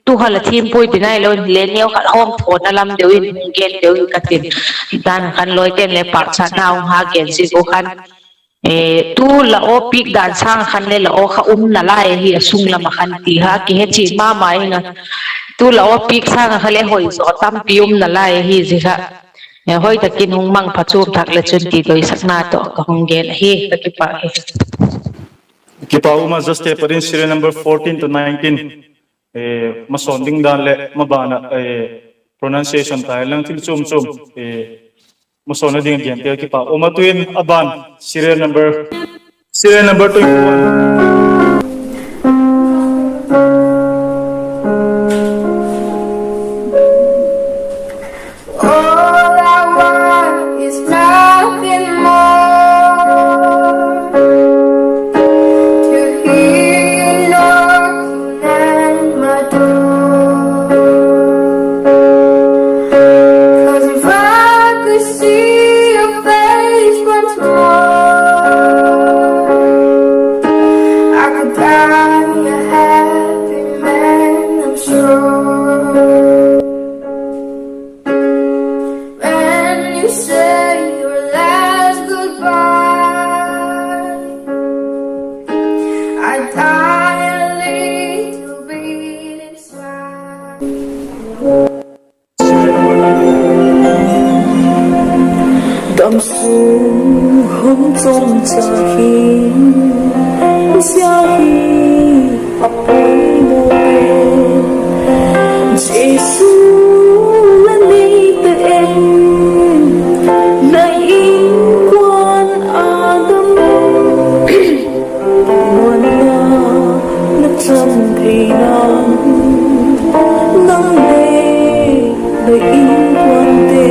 tu kha la thiam puai ti nai lo in hile neu khat hawmthawna lam deu in hung gen deu in ka tin, dan khan lawite'n le pâkchatna hung ha gen ziak u khan, tu la awpiak dan sâng a khan le la aw kha um nalai ahi a sung lam a khan ti ha kihechian ma ma ing a, tu la awpiak sâng a kha le hoi zaw tampi um nalai ahi zia kha hoi tak in hung mang pha chuam thak leh chun ti doisakna tawh ka hung gen ahi, ka kipâk hi. Kipâk um a, just a pat in serial number fourteen to nineteen masawn ding dan leh maban ah pronunciation tai lang thil chuam chuam masawnna ding a gen tel kipâk um a, tuin a ban serial number, serial number twenty-one. All I want is nothing more to hear you knocking at my door. 'Cause if I could see your face once more, I could die a happy man, I'm sure. When you say your last goodbye, I die a little bit inside. Damsung hun chawmcha hin zia hi a poimaw e. Jesu la nei ta em, la inkuan a dam em? Muanna na chan thei nan, nang le la inkuante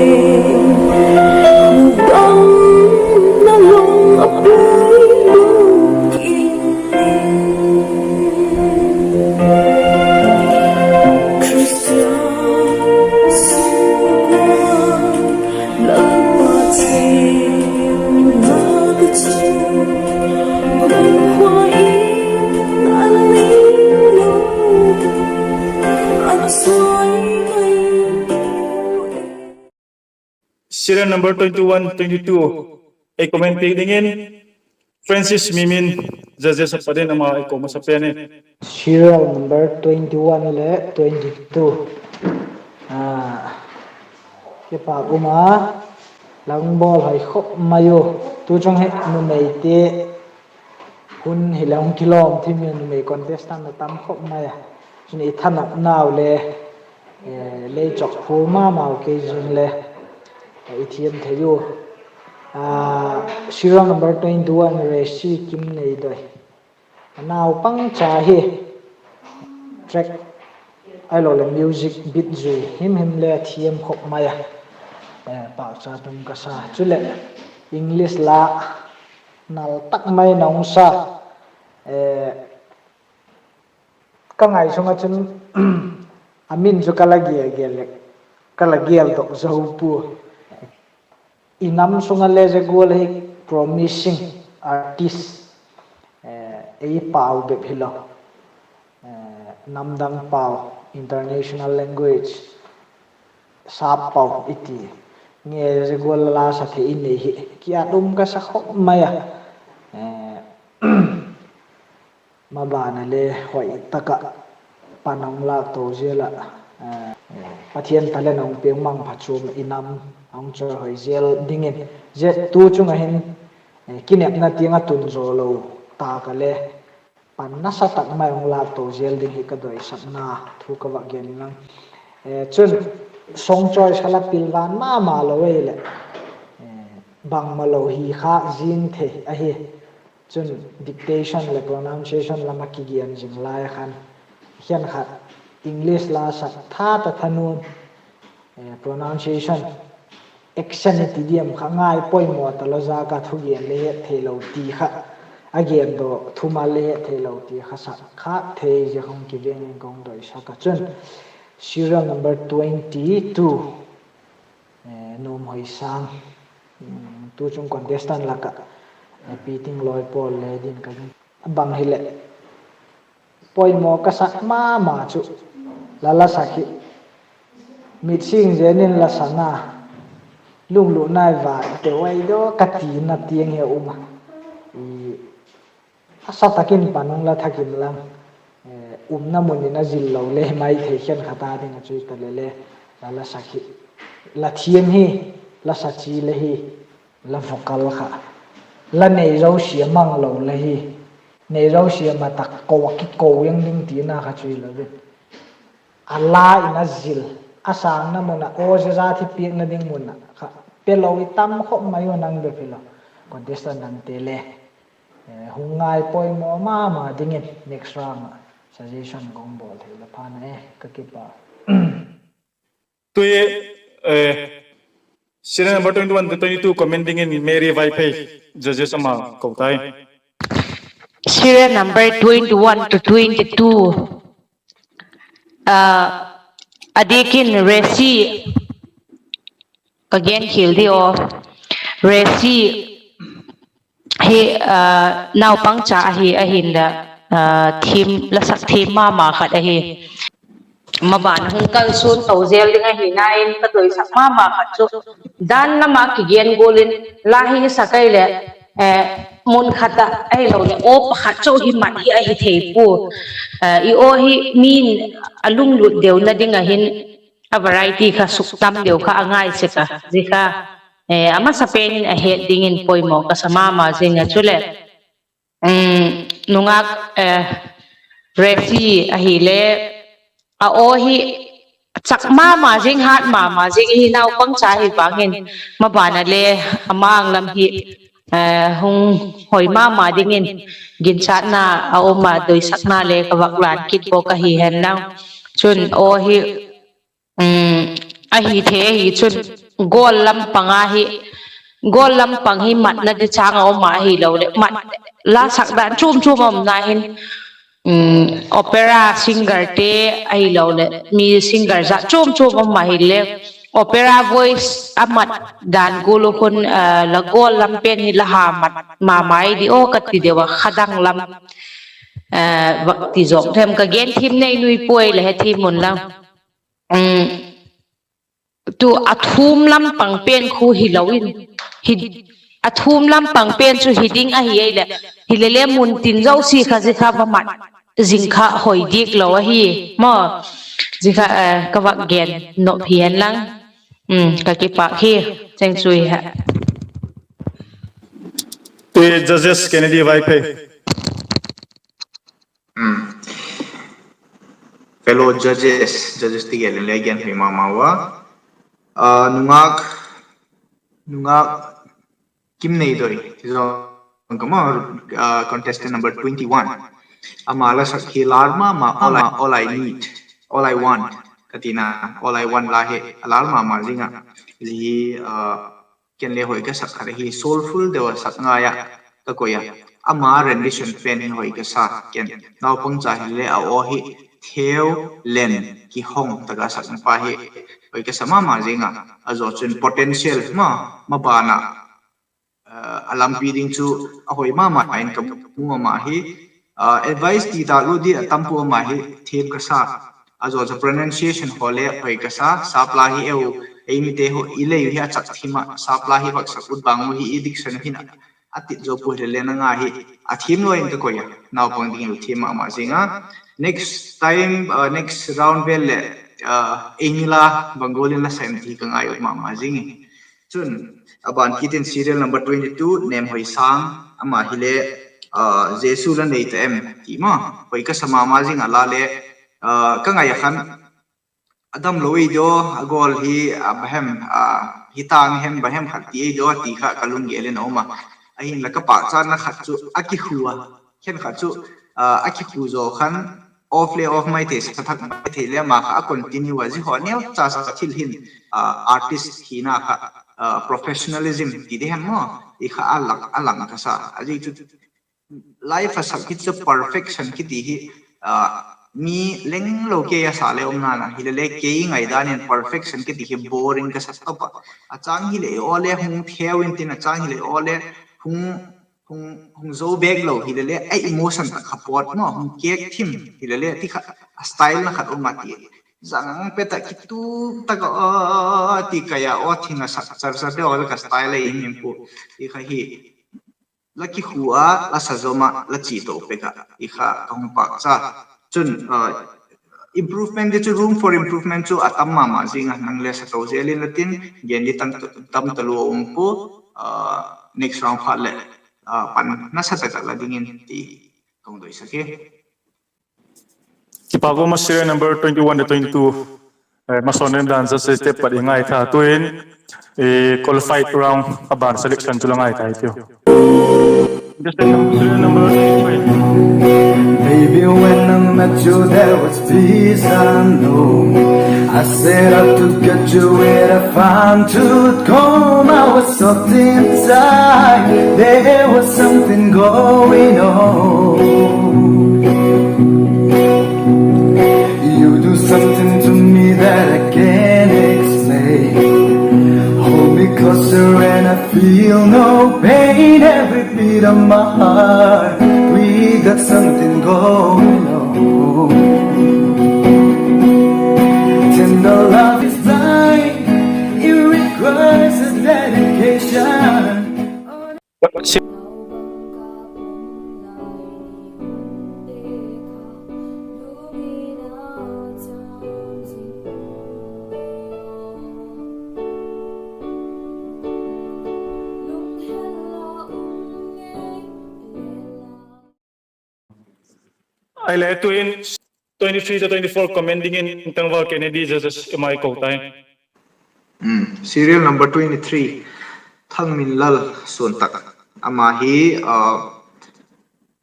hukdamna lung a pui luk in. Khristian sungkuan Lalpa chênna chu khua in a nei lo, a chai ngai. Serial number twenty-one, twenty-two ei comment piak dingin Francis Mimin, judges a pat in ama ei ko masa pen e. Serial number twenty-one le twenty-two. Kipâk um a, la hung bawl hoi khop mai u. Tu chung hi numeite hun hile hung kilawm thim hi, numei contestant la tam khop mai a. Chun i thanopnau le lei chawk pua ma mau kei zing le i thiam thei u. Serial number twenty-one, Resi Kimneidoi. A naupangcha hi track ahiloleh music beat zui himhim le thiam khop mai a, pâkcha tum ka sa. Chuleh English la nal tak mai na hung sa, ka ngai sung ah chun a min chu ka la gel gel leh ka la geldok zo pua. I nam sung ah le zia gual hi promising artist, ei pau bep hilo, namdang pau, international language sap pau i ti nge, zia gual la sa thei i nei hi kiat um ka sa khop mai a. Maban a le hoi tak ah pan a hung lâk to zel ah, Pathian talent a hung piak mangpha chuam ah i nam a hung chawihoi zel dingin, zia tu chung ah hin kinepna tiang a tun zaw lo tâk a le pan nasa tak mai hung lâk to zel ding hi ka doisakna thu ka vak gen ing a. Chun song choice kha la pilvan ma ma lo ahileh bangmalo hi kha zing thei ahi. Chun dictation leh pronunciation lam ah kigen zing lai khan, khenkhat English la sak tha ta thanuam, pronunciation, accent i ti diam kha ngai poimaw talo, zia kha thugen le het theilo ti kha, a gen daw thumal le het theilo ti kha sak kha thei zia hung kiveng in ka hung doisak a. Chun serial number twenty-two, Nuamhoisâng, tu chung contestant lak ah Pitinglawi Paul le din ka, a bang hileh poimaw ka sak ma ma chu la la sak hi, mit sing zen in la sa na, lunglutna i va teu ai daw ka tina tiang hi a um a, a sa tak in pan hung la thak inlang, umna mun in a zil lo le mai thei, khenkhat a ding ah chu i ta le le, la la sak hi, la thiam hi, la sa chi le hi, la vocal kha la nei zosia mang lo le hi, nei zosia ma tak ko a kiko eng ding tina kha chu hilo in, a la in a zil, a sângna mun ah, aw zia zat hi piakna ding mun ah kha pe lo i tam khop mai u, nang bep hilo, contestant dangte le hung ngai poimaw ma ma dingin next round ah suggestion ka hung bawl thei le phan e, ka kipak. Tui, serial number twenty-one to twenty-two comment dingin Mary Vaiphei, judges ama ko tai. Serial number twenty-one to twenty-two, a diak in Resi, ka gen khial di aw, Resi hi naupangcha ahi, ahinla la sak thiam ma ma khat ahi. Maban hung kalsuan to zel ding ahina in ka doisak ma ma khat chu, dan lam ah kigen gual in la hi sak ai leh mun khat ah ahiloleh aw pakhat chu hi mat hi ahi thei pua. I aw hi min a lunglut deuna ding ah hin a variety kha suktam deu kha a ngai sek a, zia kha a masapen in a het dingin poimaw ka sa ma ma zing a. Chuleh nungak Resi ahile, a aw hi chak ma ma zing, hat ma ma zing hi, naupangcha hi vang in, maban a le a mang lam hi hung hoi ma ma dingin ginchatna a um a, doisakna le ka vak lan kit bawk ahi hen lang. Chun aw hi ahi thei ahi chun, goal lam pang a hi, goal lam pang hi matna di chang a um a, ahiloleh mat, la sak dan chuam chuam a umna hin, opera singerte ahiloleh mi singer zat chuam chuam um ahile, opera voice a mat dan gual u khun, la goal lam pen hi la ha mat ma mai di aw ka ti deu a, kha dang lam vak ti zawk them, ka gen thim nei nui puai, la he thim un lang. Tu a thum lam pang pen khu hilo in, a thum lam pang pen chu hi ding ahi ai leh, hile le mun tin zosia kha zia kha va mat zing kha hoi diak lo ahi maw. Zia kha ka vak gen nop hi hen lang. Ka kipak hi, cheng chu hi ha. Tui judges Kennedy Vaiphei. Fellow judges, judges ti gel in le gen hoi ma ma ua. Nungak Nungak Kimneidoi zong ka ma, contestant number twenty-one. Ama la sak hi lar ma ma, All I Need, All I Want ka tina, All I Want la hi a lar ma ma zing a. Zia hi ken le hoi ka sak khat ahi, soulful deu a sak ngai ah ka koi a. Ama rendition pen hi hoi ka sa, ken naupang cha hile a aw hi theu len kihong tak a sakna pa hi hoi ka sa ma ma zing a. A zaw chun potential ma, maban ah a lampi ding chu a hoi ma ma in ka mu, ama hi advice ti tak lu di a tam pua, ama hi thiam ka sa. A zaw chu pronunciation haw le hoi ka sa, sapla hi eu, ei mite haw i lei hi a chak thim ah, sapla hi vak sak ut bang u hi i diction u hin a tit zo pua hile le nang a hi a thiam lo in ka koi a, naupang ding u thiam ma ma zing a. Next time, next round vel leh ei ni la bang gual in la sa em ti ka ngai ut ma ma zing i. Chun, a ban kit in serial number twenty-two, Nemhoisang, ama hile Jesu la nei ta em ti ma, hoi ka sa ma ma zing a, la le ka ngai a khan a damlo ei daw, a gawl hi a bahem, hi tâng hem bahem khat ti ei daw ti kha ka lunggel in a um a. Ahinla ka pâkchatna khat chu a kikhu a, khenkhat chu a kikhu zaw khan off le off mai thei, sa thak mai thei le, ama kha a continue a, zia haw neu cha sa thil hin artist hina kha professionalism ti di hem maw, i kha a lang ka sa a. Zia chu life a sak hi chu perfection kiti hi mi lenglo kei a sa le um nana, hilele kei ngaidan in perfection kiti hi boring ka sa top a. A châng hileh aw le hung theu intin, a châng hileh aw le hung zo bêk lo hilele a emotion tak kha pawt maw, hung kêk thim hilele ti kha a style na khat um a ti. Zang pet ah kituk tak a ti kai a, aw thing a sak char char deu a le ka style a i him pu ti kha hi. La kikhu a, la sa zom a, la chi to pek a ti kha ka hung pâkcha. Chun improvement di chu, room for improvement chu a tam ma ma zing a, nang le sa to zel in la tin, gen di tam talua um pu, next round phat leh pan nasa tak ah la dingin ti ka hung doisak hi. Kipak um a, serial number twenty-one le twenty-two, masawn dan judges te pat i ngaitha, tuin qualified round a ban selection chu la ngaitha i tiu. Baby, when I met you, there was peace unknown. I set out to get you with a fine tooth comb. I was soft inside. There was something going on. You do something to me that I can't explain. Hold me closer and I feel no pain. Every beat of my heart, we got something going on. Tender love is blind, it requires a dedication. Ahile tuin twenty-three to twenty-four comment dingin tangval Kennedy Joseph M I ko tai. Serial number twenty-three, Thangminlal Suantak. Ama hi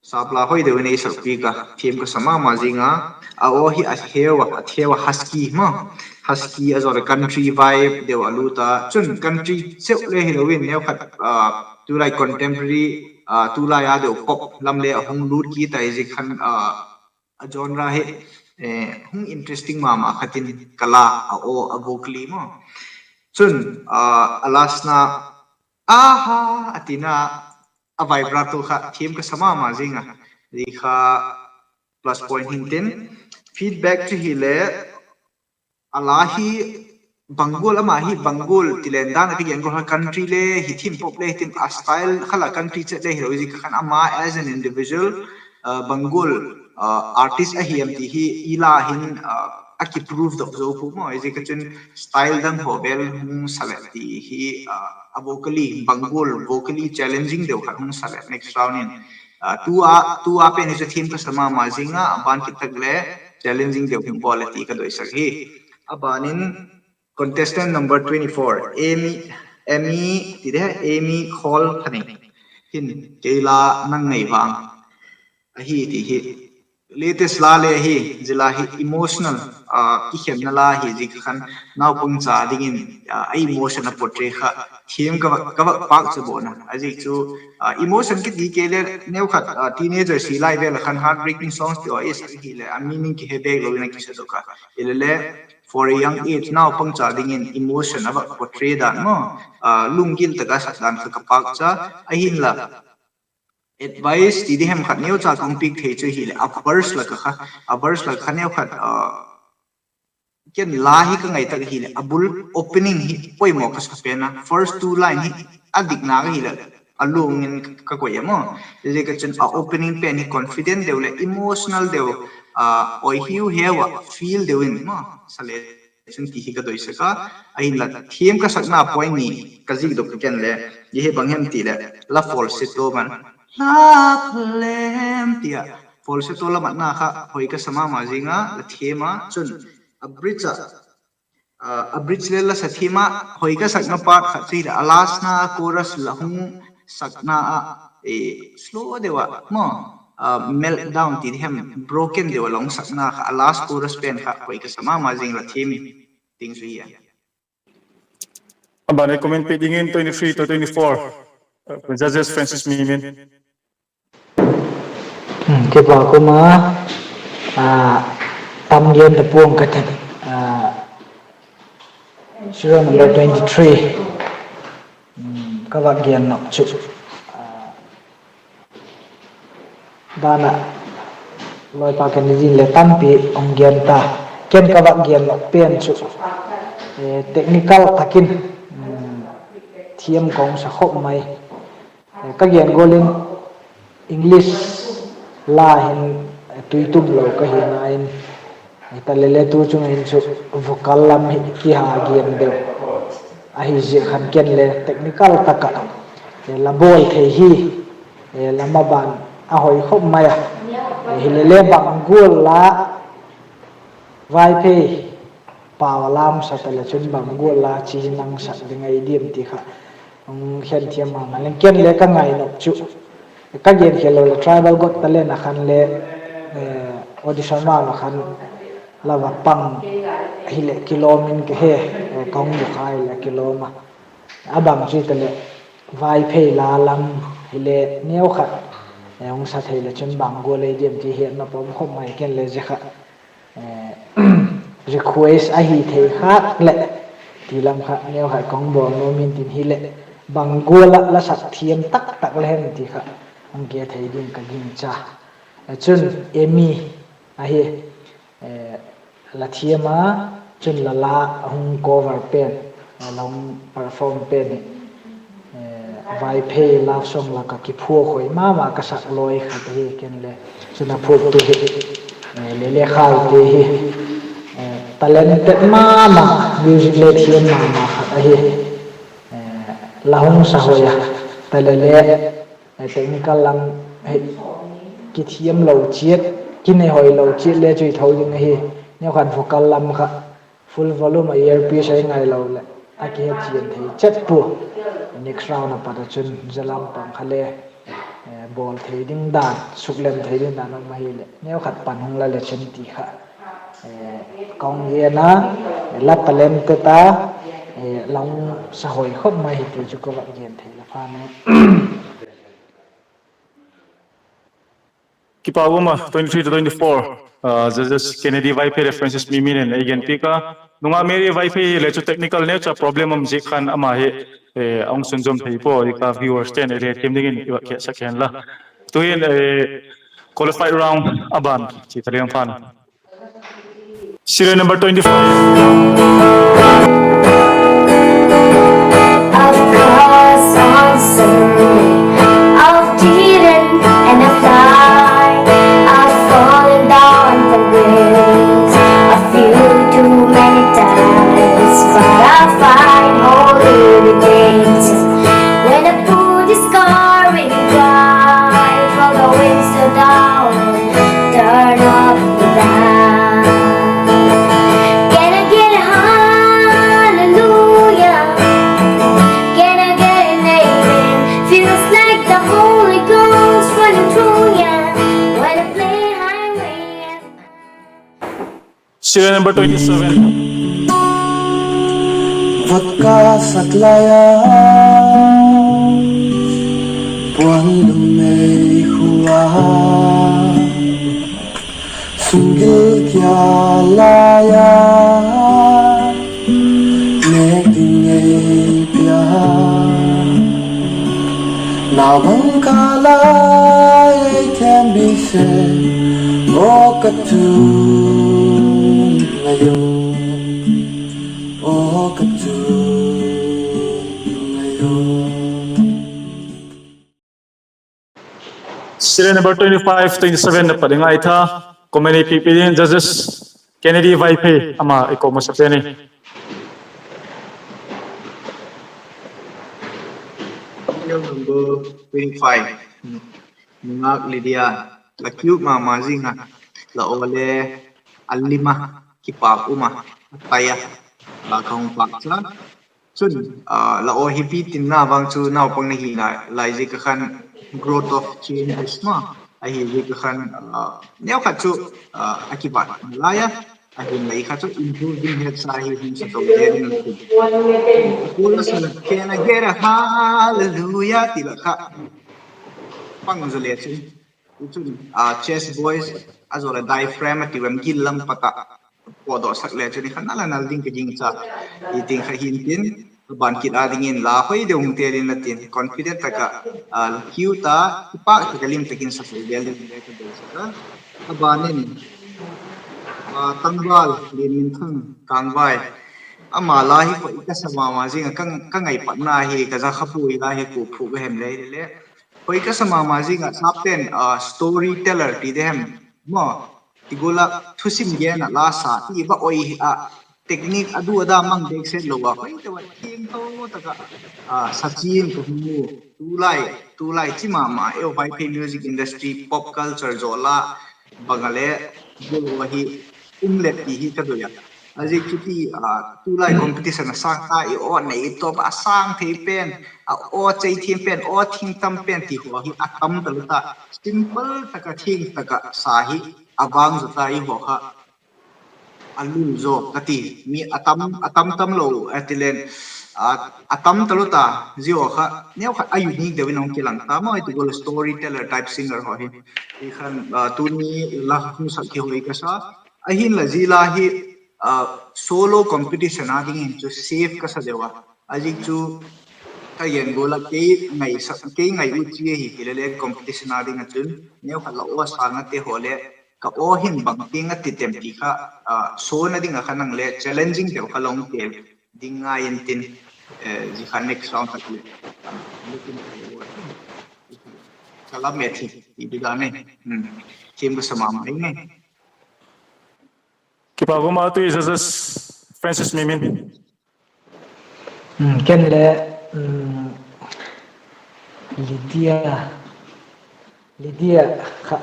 sapla hoi deu in ei sakpiak a, thiam ka sa ma ma zing a. A aw hi a theu a, a theu a husky ma, husky a zaw le country vibe deu a lut a. Chun country cheu le hilo in neu khat tulai contemporary, tulai a deu pop lam le a hung lut kit a, zia khan a genre hi hung interesting ma ma khat in ka la a aw a vocally maw. Chun a last na, aha, a tina a vibrato kha thiam ka sa ma ma zing a, zia kha plus point hintin. Feedback chu hile a la hi bang gual, ama hi bang gual ti len dan a ka gen gual kha country le hi thim, pop le hi thim, a style kha la country chet le hilo zia khan ama as an individual bang gual artist ahi em ti hi i la hin a kiprove dok zo pu maw. Zia kha chun style dang haw vel hung sa le ti hi a vocally bang gual, vocally challenging deu khat hung sa le next round in tu a, tu a pen hi chu thiam ka sa ma ma zing a, a ban kit tak le challenging deu hung bawl le ti ka doisak hi. A ban in contestant number twenty-four, Amy, Amy ti de, Amy Khol Thanei hin, Kei la nang ngei vang ahi ti hi latest la le ahi. Zia la hi emotional, kikhenna la hi ziak khan naupangcha dingin a emotion a portray kha thiam ka vak pâk cha bawn a. A ziak chu emotion kiti kei le neukhat teenager si lai vel a khan heartbreaking songs ti a i sak hileh a meaning kihe bêk lo in a kisadok a. Hilele for a young age naupangcha dingin emotion a vak portray dan maw, lunggil tak a sak dan kha ka pâk cha. Ahinla advice ti di hem khat neucha ka hung piak thei chu hileh a verse lak a kha, a verse lak kha neukhat ken la hi ka ngai tak hileh a bul opening hi poimaw ka sa pen a, first two line hi a dikna ka hileh a lung in ka koi a maw. Ziak a chun a opening pen hi confident deu leh emotional deu, oi hiu heu ah feel deu in maw sa le chun ti hi ka doisak a. Ahinla thiam ka sakna point ni ka zikdok ka ken le, zia hi bang hem ti leh la falsetto man, la phalem ti a falsetto la matna kha hoi ka sa ma ma zing a, la thiam a chun a bridge a, a bridge le la sa thiam a, hoi ka sakna part khat chu hileh a lastna chorus la hung sakna ah slow deu ah maw, meltdown ti di hem, broken deu ah la hung sakna kha a last chorus pen kha hoi ka sa ma ma zing, la thiam i ting chu hi a. A ban a comment piak dingin twenty-three to twenty-four, judges Francis Mimin. Kipak um a, tam gen ta pua'ng ka tin, serial number twenty-three ka vak gen nop chu, dan ah lawipa Kennedy le tampi hung gen ta, ken ka vak gen nop pen chu technical tak in thiam ka hung sa khop mai. Ka gen gual in English la hin tuitum lo ka hina in, hitaleh le tu chung hin chu vocal lam hi kiha gen deu ahi ziak khan ken le technical tak ah la bawl thei hi, la maban a hoi khop mai a. Hilele bang gual la Vaiphei pau a lam sa ta le chun bang gual la chi hi nang sak ding ahi diam ti kha hung khen thiam ma ma leng, ken le ka ngai nop chu ka gen khel lo leh Tribal Got Talent a khan le audition round a khan la va pang hileh kilawm in ka he, ka hung dukhai leh kilawm a. A bang chu hitaleh Vaiphei la lam hile neukhat hung sa thei leh chun bang gual ahi diam ti hetna pawm khop mai, ken le zia kha request ahi thei khâk leh ti lam kha neukhat ka hung bawl nuam in tin hileh, bang gual ah la sak thiam tak tak le hem ti kha hung ke thei ding ka gingcha. Chun Amy ahi, la thiam a, chun la la hung cover pen, la hung perform pen hi Vaiphei love song lak ah kiphuak hoi ma ma ka sak lawi khat ahi ken le. Chun a phuaktu hi Lele Khaite hi, talented ma ma, music le thiam ma ma khat ahi. La hung sa hoi a, taleh le technical lam hi kithiam lo chiat, kinei hoi lo chiat le chu i tho ding ahi. Neukhat vocal lam kha full volume ah earpiece a i ngai lo leh a kihe chian thei chet pua. Next round a pat a chun zia lam pang kha le bawl thei ding dan, suklem thei ding dan um ahileh neukhat pan hung la le chun ti kha ka hung gen a, la talented a, la hung sa hoi khop mai hi ti chu ka vak gen thei la pha ne. Kipak um a, twenty-three to twenty-four, judges Kennedy Vaiphei le Francis Mimin in ei gen piak a. Nungak Mary Vaiphei le chu technical neu cha problem um ziak khan ama hi a hung sunzawm thei pua, i ka viewers ten ei le thiam dingin i va khe sak hen la. Tuhin qualified round a ban chi ta liang phan. Serial number twenty-five. Of course, on Sunday, I've cheated and I've lied. I've fallen down from grace a few too many times, but I find holy redemption when I put this car in drive. All the winds are down, turn up the dial. Can I get a high? The Holy Ghost running through ya when I play highway. Serial number twenty-seven. Vodka sak lai a, puan lum ei khu a, sunggil kia lai a, nêk ding ei pia. Naubang ka lai ei thiam bi se, aw ka tu ngai u, aw ka tu ngai u. Serial number twenty-five, twenty-seven na pat ding ahi tha, comment ei pipi ding judges Kennedy Vaiphei ama i ko masapen i. Serial number twenty-five. Nungak Lydia, la cute ma ma zing a, la aw le a lim a, kipak um a, a tai a, a ka hung pâk cha. Chun, la aw hi pi tinna vang chu naupang na hi lai ziak a khan growth of changes ma, ahi ziak a khan, neukhat chu a kibat nalai a, ahin lai kha chu improve ding hetsa hi hung sa to te ding a ti. Chorus a la, Can I get a hallelujah? ti la kha pang zaw le chu, chun, chest voice a zaw le diaphragm a ti em, gil lam pat ah pawtdawsak le chun i kha nal a nal ding ka gingcha. I ting kha hin tin, a ban kit a dingin la hoi deu hung tel in la tin confident tak ah, cute a, kipâk tak a lim tak in sa thei vel ding le ka deisak a. A ban in, Tangval Lianminthang Kangvai, ama la hi khoi ka sa ma ma zing a, ka ngaipatna hi ka za kha puai, la hi kua phuk a hem le le khoi ka sa ma ma zing ah, sapte'n story teller ti de hem maw, ti gual ah thusim gen ah la sa ti va oi hi a, technique a du a da mang bêk set lo a, khoi te va thiangtho tak ah sa chiang ka hung mu. Tulai, tulai chi ma ma eu Vaiphei music industry, pop culture zaw la bang a le gual ahi um le ti hi ka doi a. A ziak chu ti, tulai competition a sâng ta i aw nei tawp a sâng thei pen, a aw chei thiam pen, aw thing tam pen ti haw hi a tam talu ta, simple tak a thiang tak a sa hi a vang zaw ta i haw kha a lul zaw ka ti. Mi a tam, a tam tam lo a ti len, a tam talu ta, zia haw kha neukhat a unique deu in hung kilang ta maw, i ti gual story teller type singer haw hi. I khan, tuni la hung sak ki hoi ka sa, ahinla zia la hi solo competition a dingin chu safe ka sa deu a. A ziak chu ka gen gual ah kei ngai, kei ngai u chi ahi ti le le competition a ding ah chun neukhat la aw sângte haw le ka aw hin bang tiang a ti tem ti kha, sawna ding ah kha nang le challenging deu kha long tel ding ngai intin, zia kha next round tak le ka la met hi ti di dan e. Thiam ka sa ma ma ing e. Kipak um a, tu i judges Francis Mimin. Ken le, Lydia, Lydia kha,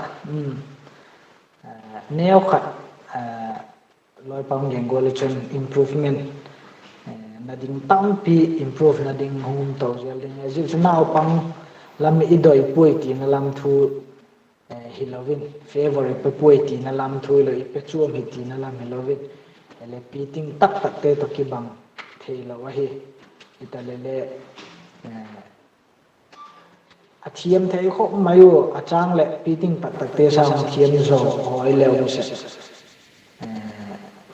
neukhat, Lawipa hung gen gual ah chun improvement na ding tampi, improve na ding hung um to zel ding. Zia chu naupang lam i doi puai tina lam thu hilo in, favour i pe puai tina lam thu hilo, i pe chuam hi tina lam hilo in, le piting tak takte tawh kibang theilo ahi. Hita le le, a thiam thei khop mai u, a châng leh piting tak takte sâng thiam zaw haw i leu se,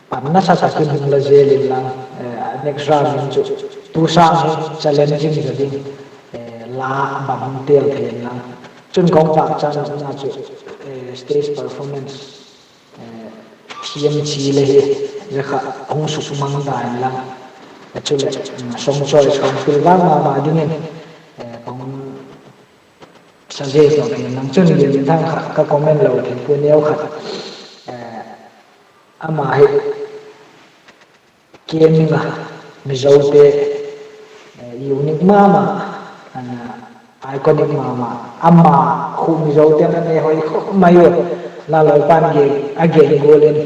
panna sa tak in hung la zel inlang, next round in chu tu sâng hi challenging zaw ding la bang hung tel thei inlang. Chun ka hung pâkchatna chu stage performance thiam chi le hi, zia kha hung sukmang da inlang, chuleh song choice ka hung pil vang ma ma dingin ka hung sa zel to inlang. Chun Lianminthang kha ka comment lo thei pua, neukhat ama hi keming a, Mizote unique ma ma, iconic ma ma, ama khu Mizote'n a nei hoi khop mai u. La Lawipa'n a gen gual in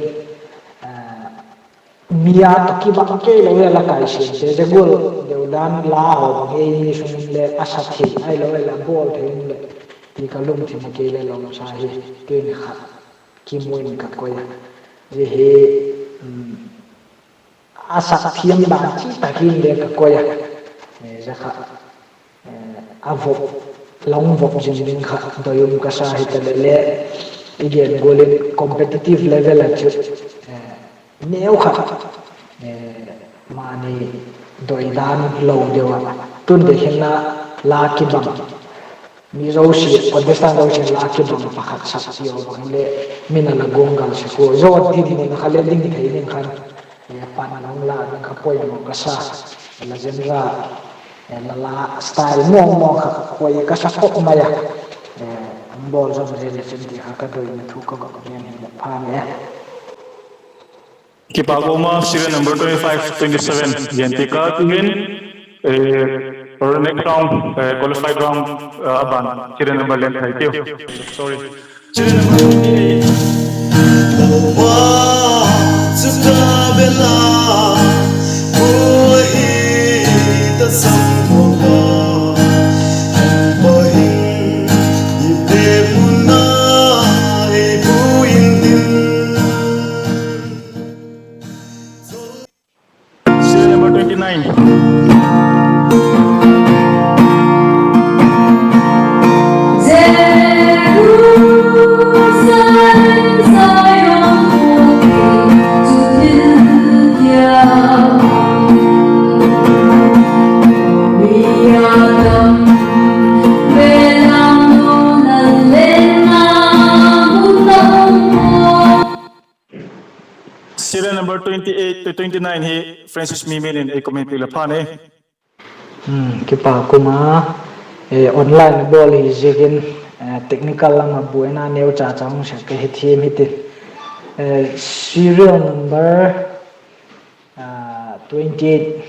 mi a tawh kibang kei lo le la kaisiamte, zia gual deu dan la haw bang ei mi sung in le a sa thei ahilo le a bawl thei in le ti ka lungthim a kei le lawmsa hi, tuin khat kimu in ka koi a. Zia hi a sak thiam dan chi tak in le ka koi a. Zia kha a vop, la hung vop zing ding kha doi um ka sa, hitaleh le i gen gual in competitive level ah chu neu khat mani doi dan lo deu a, tun dei hin la kibang, mi zosia, contestant zosia la kibang pakhat sak chiau bang le, min a la guanggal sek ua, zo a ding mun a kha le ding thei ding khan pan a hung la ding kha poimaw ka sa. La zem za, la la style mawngmawng kha khoi ka sa khop mai a. Hung bawl zom zel le chin ti kha ka doina thu ka va gen hi le phan e. Kipâk um a, serial number twenty-five, twenty-seven gen ti ka tuhin, eh, next round, eh, qualified round, eh, a ban serial number len thei tiu. Sorry. Serial number twenty-eight. Serial number twenty-nine. Serial number twenty-eight to twenty-nine hi Francis Mimin in ei comment piak le phan e. Hmm, kipâk um a, eh, online bawl hi ziakin, eh, technical lam ah buaina neu cha cha hung sek ka hi thiam hitin. Eh, serial number, ah, twenty-eight.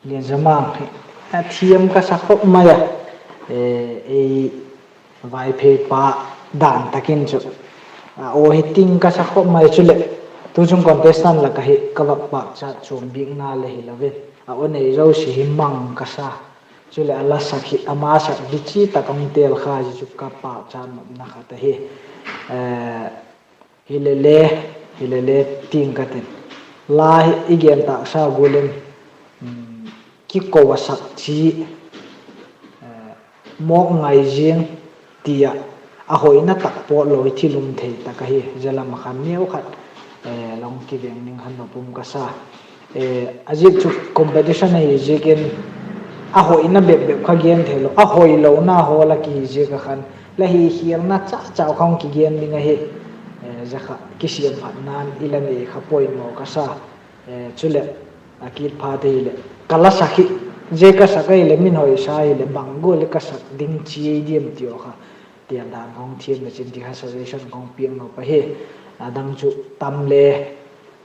Lianzamang hi a thiam ka sa khop mai a, eh, ei Vaiphei pa dan tak in chu. A aw hi ting ka sa khop mai chuleh, tu chung contestant lak ah hi ka vak pâkchat chuam bikna le hilo in, a aw nei zosia hi mang ka sa. Chuleh a la sak hi ama sak hi chi tak a hung tel kha hi chu ka pâkchat nopna khat ahi. Eh, Hilele, hilele ting ka tin. La hi i gen tâksa gual in, um, kiko a sak chi, eh, mawk ngai ziang ti ah, a hoina tak pawt lo hi thil um thei tak ahi, zia lam ah khan neu khat, eh, la hung kiveng ding khan nop um ka sa. Eh, a ziak chu competition ahi ziakin, a hoina bep bep kha gen theilo, a hoilona haw la kihi ziak ah khan, la hikhialna cha cha kha hung kigen ding ahi. Eh, zia kha kisiamphatna'n i la nei kha poimaw ka sa. Eh, chuleh, a kit phat ahileh, ka la sak hi, zia ka sak ahileh min hoisa hileh bang gual leh ka sak ding chi ei diam ti aw kha, tel dan kha hung thiam le chin ti kha suggestion kha hung piak nop ahi. A dang chu tam le,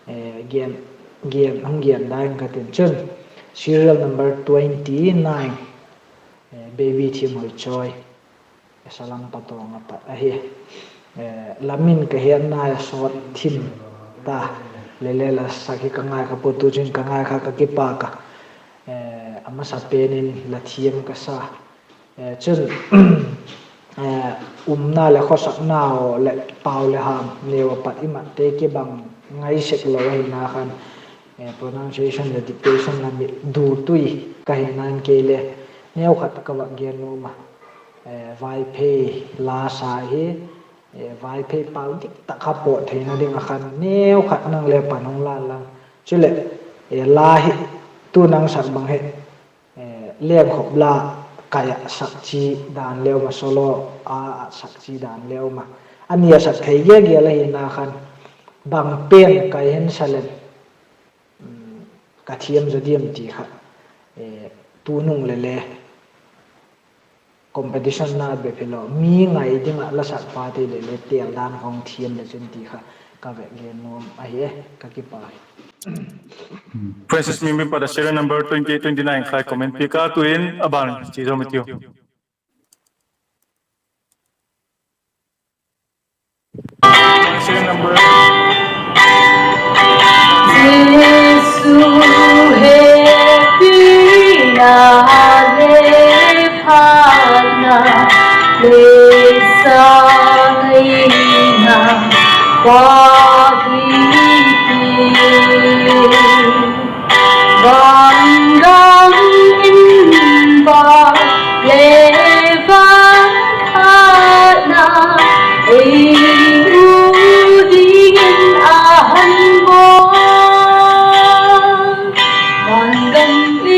eh, gen, gen, hung gen ding ka tin chun, serial number twenty-nine, eh, Baby Thimhoichawi, Salam Patawng a pat ahi. Eh, la min ka hetna a sawt thim ta, lele la sak hi ka ngai kha pua, tu chun ka ngai kha ka kipâk a. Eh, a masapen in la thiam ka sa. Eh, chun, eh, umna leh khawsakna leh pau leh ham neu a pat i matte kibang ngai sek lo ahina khan, eh, pronunciation leh dictation la mit du tui ka hina'n kei le neu khat ka vak gen nuam a. Eh, Vaiphei la sa hi, eh, Vaiphei pau dik tak kha pawt theina ding ah khan neu khat nang le pan hung la lang. Chuleh, eh, la hi tu nang sak bang hi, eh, lengkhop la kai ah sak chi dan le um a, solo a sak chi dan le um a. A ni a sak thei gel gel ahina khan bang pen kai hin sa leng, um, ka thiam zaw diam ti kha, eh, tunung lele competition na bep hilo, mi ngai ding ah la sak phat ahileh le tel dan kha hung thiam le chin ti kha ka vak gen nuam ahi e, ka kipâk hi. Francis Mimin pat a serial number twenty-eight, twenty-nine kha comment piak a, tuin a ban chi zaw mi tiu. Serial number Jesu hepina le phatna le sâng eina pa hi ti. Van gam in ba le van phatna ei u dingin a han bawl. Van gam i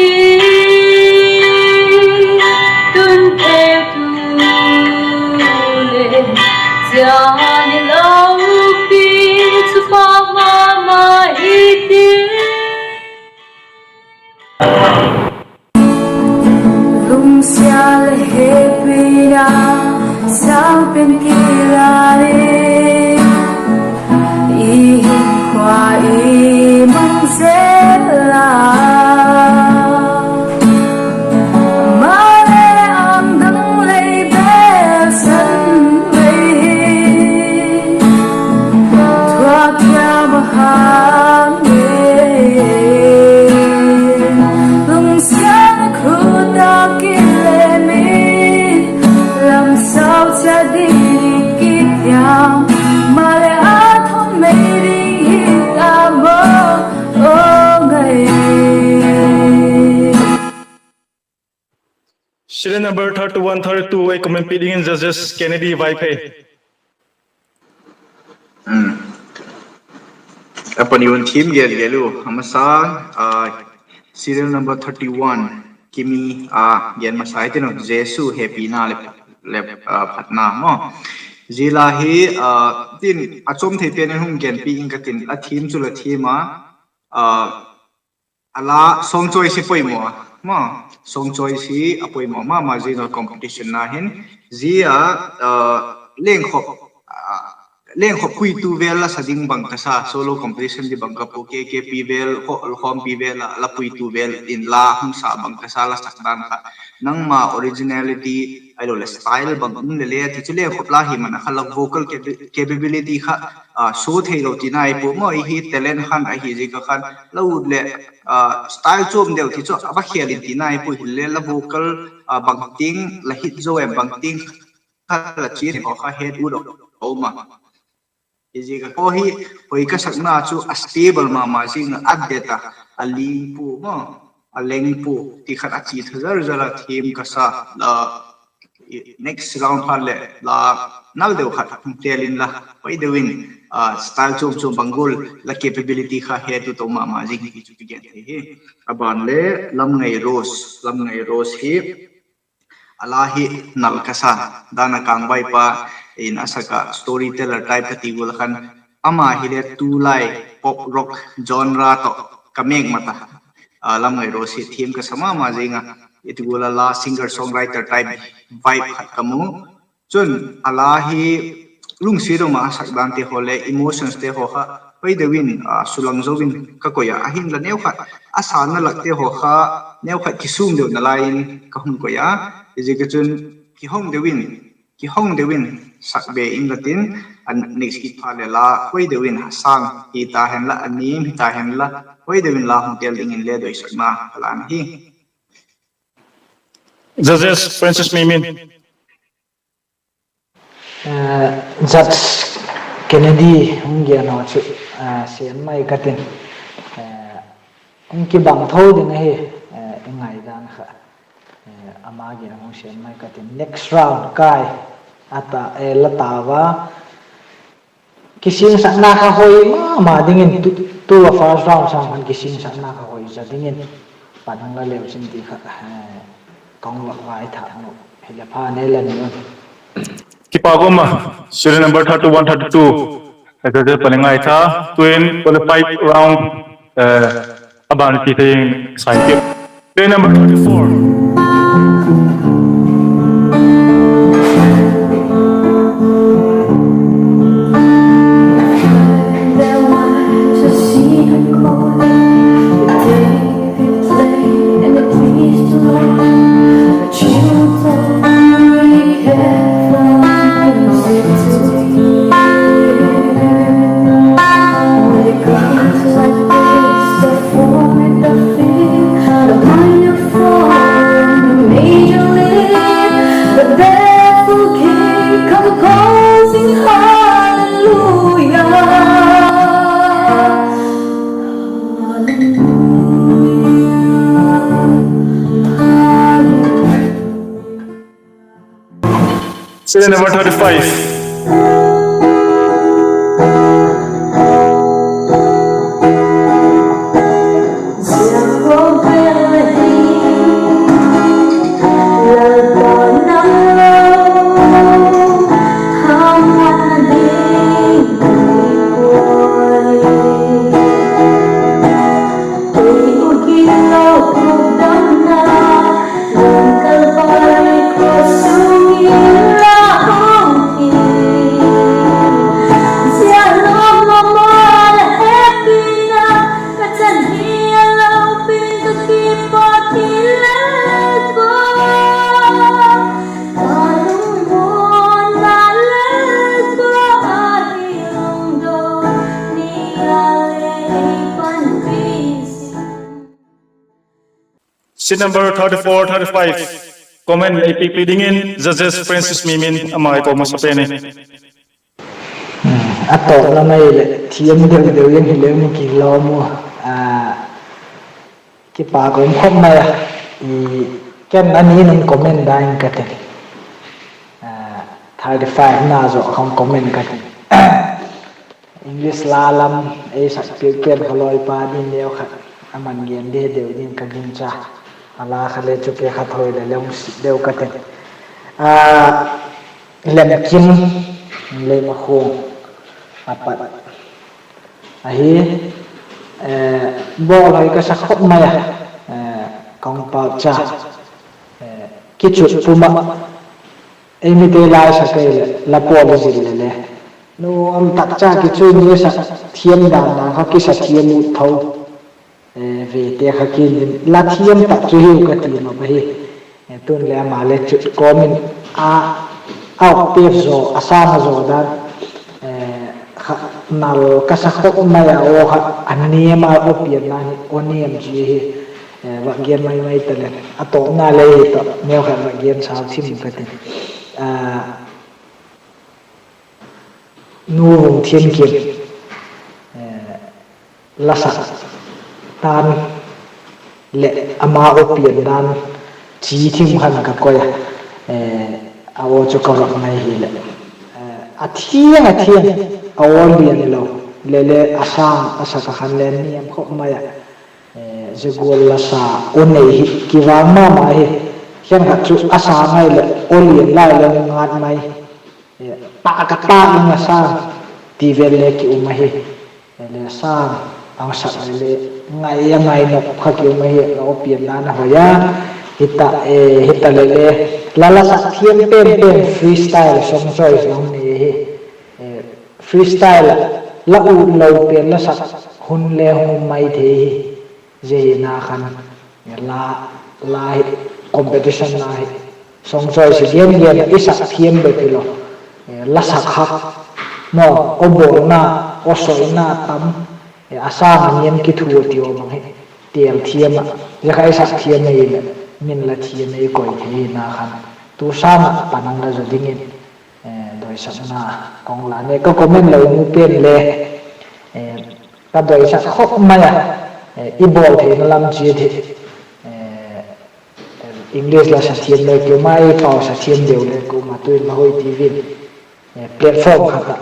tun thei tu le zia ni lopi chu pa ma ma hi ti. Lungsiat le hepina sâng pen kila le, i hinkhua i mang zel a. Maleh âng dang lei bêl san lei hi, thuak thiam a hang e. Lungsiat a khut a kilem in, lam sau cha ding kit thiam, maleh a thum mei ding hi ta maw, aw ngai. Serial number thirty-one, thirty-two ei comment piak dingin judges Kennedy Vaiphei. A pani un thim gen gen u. A masa, serial number thirty-one, Kimi a gen masa hi tin u, Jesu hepina le, le, phatna maw. Zia la hi, tin a chawm thei pen in hung genpiak ing ka tin, a thim chu la thim a, a la song choice hi poimaw a, maw, song choice hi a poimaw ma ma zing a competition na hin, zia, lengkhop, lengkhop puitu vel la sa ding bang ka sa, solo competition di bang ka pu, K K P vel, khawmpi vel a la puitu vel in la hung sa bang ka sa, la sak dan kha nangma originality ahiloleh style bang um le le ti chu lengkhop la hi man a kha la vocal capa-, capability kha show theilo tina i pu maw, i hi talent khan ahi ziak a khan la ut leh style chuam deu ti chu a va khêl in tina i pu, hile la vocal bangtiang la hit zo em, bangtiang kha la chiat em kha het ut a um a. Hiziak a khaw hi hoi ka sakna chu a stable ma ma zing a, a det a, a ling pua maw, a leng pua ti khat a chi tha zar zar a thiam ka sa. Next round phat leh la nal deu khat hung tel inla, hoi deu in, style chuam chuam bang gual la capability kha het ut a um ma ma zing hi ti chu kigen thei hi. A ban le Lamngai Rose, Lamngai Rose hi a la hi nal ka sa, Dan a Kangvaipa in a sak a, storyteller type ka ti gual a khan, ama hile tulai pop rock genre tawh ka mêk mat a. Lamngai Rose hi thiam ka sa ma ma zing a, i ti gual a la singer songwriter type vibe khat ka mu. Chun a la hi lungsiat um a a sak dante haw le emotionste haw kha hoi deu in sulang zo in ka koi a, ahinla neukhat a sânna lakte haw kha neukhat kisûm deu nalai in ka hung koi a. Hiziak a chun kihong deu in, kihong deu in sak be inla tin, a next kit phat leh la hoi deu in a sâng hita henla, a niam hita henla, hoi deu in la hung tel dingin le doisakna ka lan ahi. Judges Francis Mimin. Judge Kennedy hung gen haw chu sêm mai ka tin, hung kibang tho ding ahi, i ngaidan kha, ama gen hung sêm mai ka tin. Next round kai a ta, la tau a, kisingsakna kha hoi ma ma dingin tu, tu a first round sâng khan kisingsakna kha hoi za dingin pan hung la leu chin ti kha ka hung vak ngaitha u hile pha ne la ni un. Kipak um a, serial number thirty-one, thirty-two, ka te pan ngaitha, tuin qualified round a ban ti thei ing sai ki. Serial number thirty-four. Serial number thirty-five. Seat number thirty-four, thirty-five. Comment ei piakpi dingin judges Francis Mimin ama i ko masa pen i. A tawpna mai leh thiam deu deu in hileh mi kilawm u. Kipak um khop mai a. Ken a ni in comment dan ka tin. Thirty-five na zaw hung comment ka tin. English la lam ei sak piak pen kha lawipa din neu khat a man gen de deu ding ka gingcha. A la kha le chu ke kha thoi le leh hung sik deu ka tin. Lemkim, Leimakhuang a pat ahi. Bawlhoi ka sa khop mai a, ka hung paucha. Kichut pum ah ei mite la i sak ei leh la pawl i zil le le, nuam tak cha kichut ni sa, thiam dan dan kha kisa thiam ut tho. Vete kha kin din la thiam tak chu hiu ka ti nop ahi. Tun le ama le chut kawm in a, a octave zaw, a sâng a zaw dan kha nal ka sa khop mai a, aw kha a niam a, aw pianna hi aw niam chi hi. Va gen mai mai ta le, a tawpna le hi tawh neu khat va gen sau thim ka tin. Nu Vungthiankim la sak dan leh ama aw pian dan chi thim khan ka koi a, a aw chu ka va ngai hileh, a thiang a thiang, a aw lian lo le le a sâng a sak a khan le niam khop mai a. Zia gual la sa aw nei hi kivang ma ma hi. Khenkhat chu a sâng ngai leh aw lian lai le ngat mai, pâk a pâk in a sâng ti vel le ki um ahi. Le sâng a sak le le ngai a ngai nop kha ki um ahi. La aw pian dan a hoi a, hita le le la la sak thiam pen pen freestyle song choice la hung nei ahi. Freestyle ah la ut lo pen la sak hun le hung um mai thei hi. Zia hi na khan la, la hi competition na hi, song choice gen gen i sak thiam bep hilo, la sak hak maw, aw bawlna, aw soina tam, a sâng a niam kithua ti aw bang hi têl thiam ah, zia kha i sak thiam ei leh min la thiam ei koi thei na khan, tu sâng ah pan la zaw dingin doisakna ka hung la ne. Ka comment lo nu pen le ka doisak khop mai a, i bawl theina lam chiat hi English la sa thiam le ki um a, i pau sa thiam deu le ki um a, tuin la hoi ti vin platform khat ah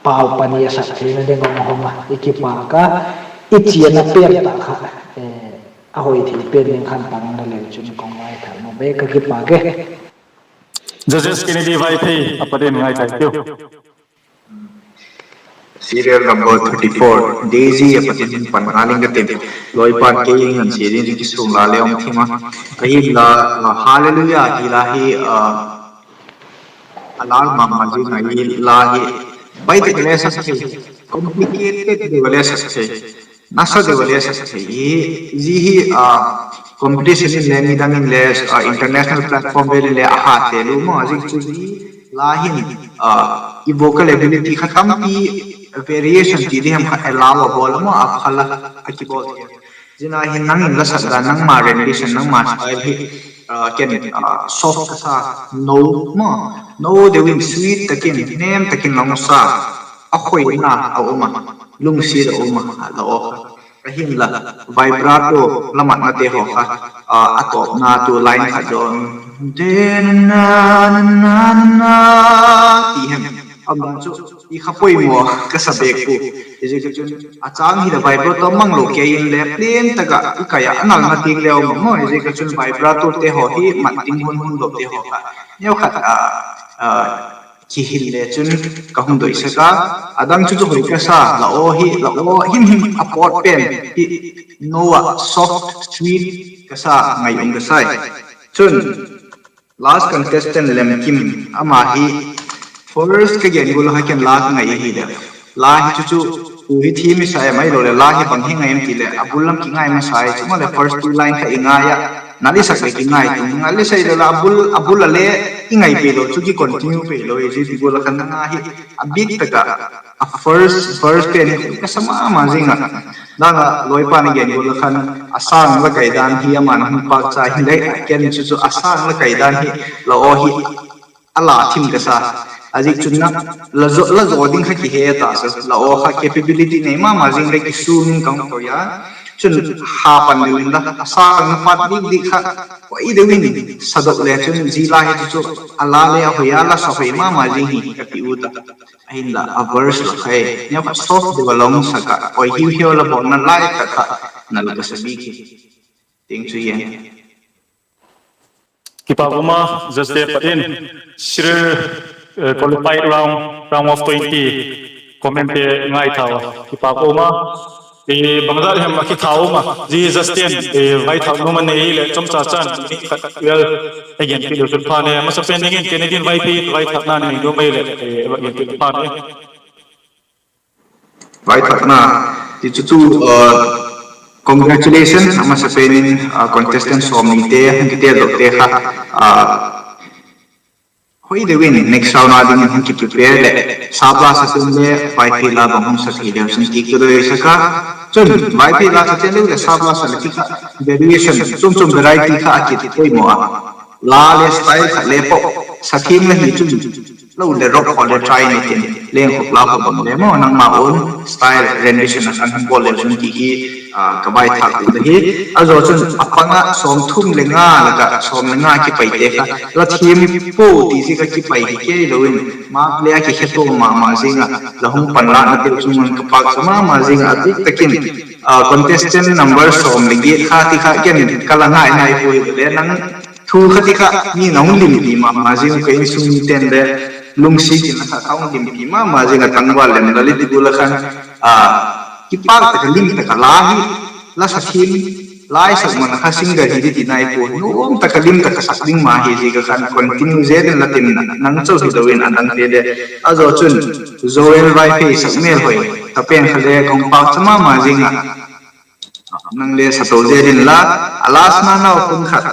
pau pani a sak theina ding a hung hawm a, i kipâk a, i chiana pen tak kha a hoi thei pen ding khan pan la leu chun ka hung ngaithak nop e, ka kipâk e. Judges Kennedy Vaiphei a pat in ngaithak tiu. Serial number thirty-four, Daisy a pat in pan ngal ing ka tin. Lawipa'n kei ngan sia ding zia kisûng la le um thim a. Ahinla, Hallelujah ti la hi a lal ma ma zing ahi. La hi bai tak le sak thei, complicated deu le sak thei, nasa deu le sak thei hi. Zia hi competition in le, midang in le, international platform vel in le a hate lu maw, a ziak chu zia la hin i vocal ability kha tampi variation ti ding hem kha allow a bawl a maw, a phal a, a kibawl thei. Zia na hin nang in la sak dan, nangma rendition, nangma style hi ken soft ka sa, no maw, no deu in sweet tak in, nêm tak in la hung sa, a khoina a um a, lungsiat a um a, la aw kha Ahinla, vibrato la matnate haw kha, a tawpna tu line khat zaw, de na na na na na, ti hem, a man chu, i kha poimaw ka sa bêk pua. Hiziak a chun, a châng hi la vibrato mang lo kei inle plain tak ah i kai ah a nalna tiang le um a maw, hiziak a chun vibratote haw hi mat ding hun hun lote haw kha, neukhat a kihil le chun ka hung doisak a. A dang chu chu hoi ka sa, la aw hi, la aw himhim a pawt pen hi, no ah soft sweet ka sa, ngai um ka sai. Chun, last contestant Lemkim, ama hi first ka gen gual a kha ken la ka ngai ahileh, la hi chu chu, tu hi thiam i sa em ahiloleh la hi bang hi ngai em ti leh a bul lam kingai masa i chu maleh first two line kha i ngai ah, nal i sak leh kingai tung, nal i sa i lo la a bul, a bul a le i ngai pei lo chu ki continue pei lo i zia ti gual a khan na nga hi, a bik tak ah, a first, first pen hi ka sa ma ma zing ah, dan a lawipa'n a gen gual a khan, a sâng la kai dan hi ama'n a hung pâkcha hinle, ken chu chu a sâng la kai dan hi, la aw hi a la thim ka sa. A zik chun na, la zaw, la zaw ding kha kihe ta chu, la aw kha capability nei ma ma zing le kisûm in ka hung koi a. Chun, ha pan deu inla, a sâng na pat dik dik kha, hoi deu in sadok le chun zia la hi chu chu, a la le a hoi a, la sa hoi ma ma zing hi ka ti ut a. Ahinla a verse la kha, neukhat soft deu a la hung sak ah, hoi hiu hiu la bawlna lai tak kha, nal ka sa bik hi. Tiang chu hi. Kipâk um a, judgete pat in, serial, qualified round, round of twenty, commente ngai thau a, kipâk um a, bangzat hem a kithau um a, zia judgete'n vaithak nuam a nei hileh chomcha chan, khat, well, a genpiak leu chun pha ne, masapen dingin Kennedy in Vaiphei vaithakna nei nuam ahileh, va genpiak leu pha ne. Vaithakna, ti chu chu, congratulation, a masapen in contestant sawmnite hung kitel dawkte kha, hoi deu in next round a dingin hung kiprepare leh, sâp la sa ten le Vaiphei la bang hung sa thei deu chun ti ka doi sak a. Chun Vaiphei la sa ten le leh sâp la sa leh ti kha, variation chuam chuam variety kha a kit poimaw a, la le style khat le pop, sa thiam la hi chun, lo le rock haw le try ni tin, lengkhop la haw bang le maw nangma own style rendition a khan hung bawl leu chun ti hi, ka vaithak u la hi. A zaw chun a pang ah sawmthum le nga lak ah sawm le nga kipaite kha la thiam pua ti ziak a kipai hi kei lo in, mark le a kikhetua ma ma zing ah, la hung panlâknateu chung un ka pâkcha ma ma zing ah, a bik tak in contestant number sawm le giat kha ti kha ken ka la ngai nai pua hile nang thu kha ti kha mi na hung limpi ma ma zing uh, ka insung mite'n le lungsiat in a kha ka hung limpi ma ma zing ah, tangval lem la le ti gual a khan, kipâk tak a lim tak a la hi, la sa thiam, la i sak man a kha singer hi di ti nai pua, nuam tak a lim tak a sak ding ma hi ziak a khan continue zel in la tin, nang chau hilo in a dangte le. A zaw chun Joel Vaiphei sak mêl hoi, ka pen kha le ka hung pâkcha ma ma zing ah, nang le sa to zel inla, a last na nau pun khat,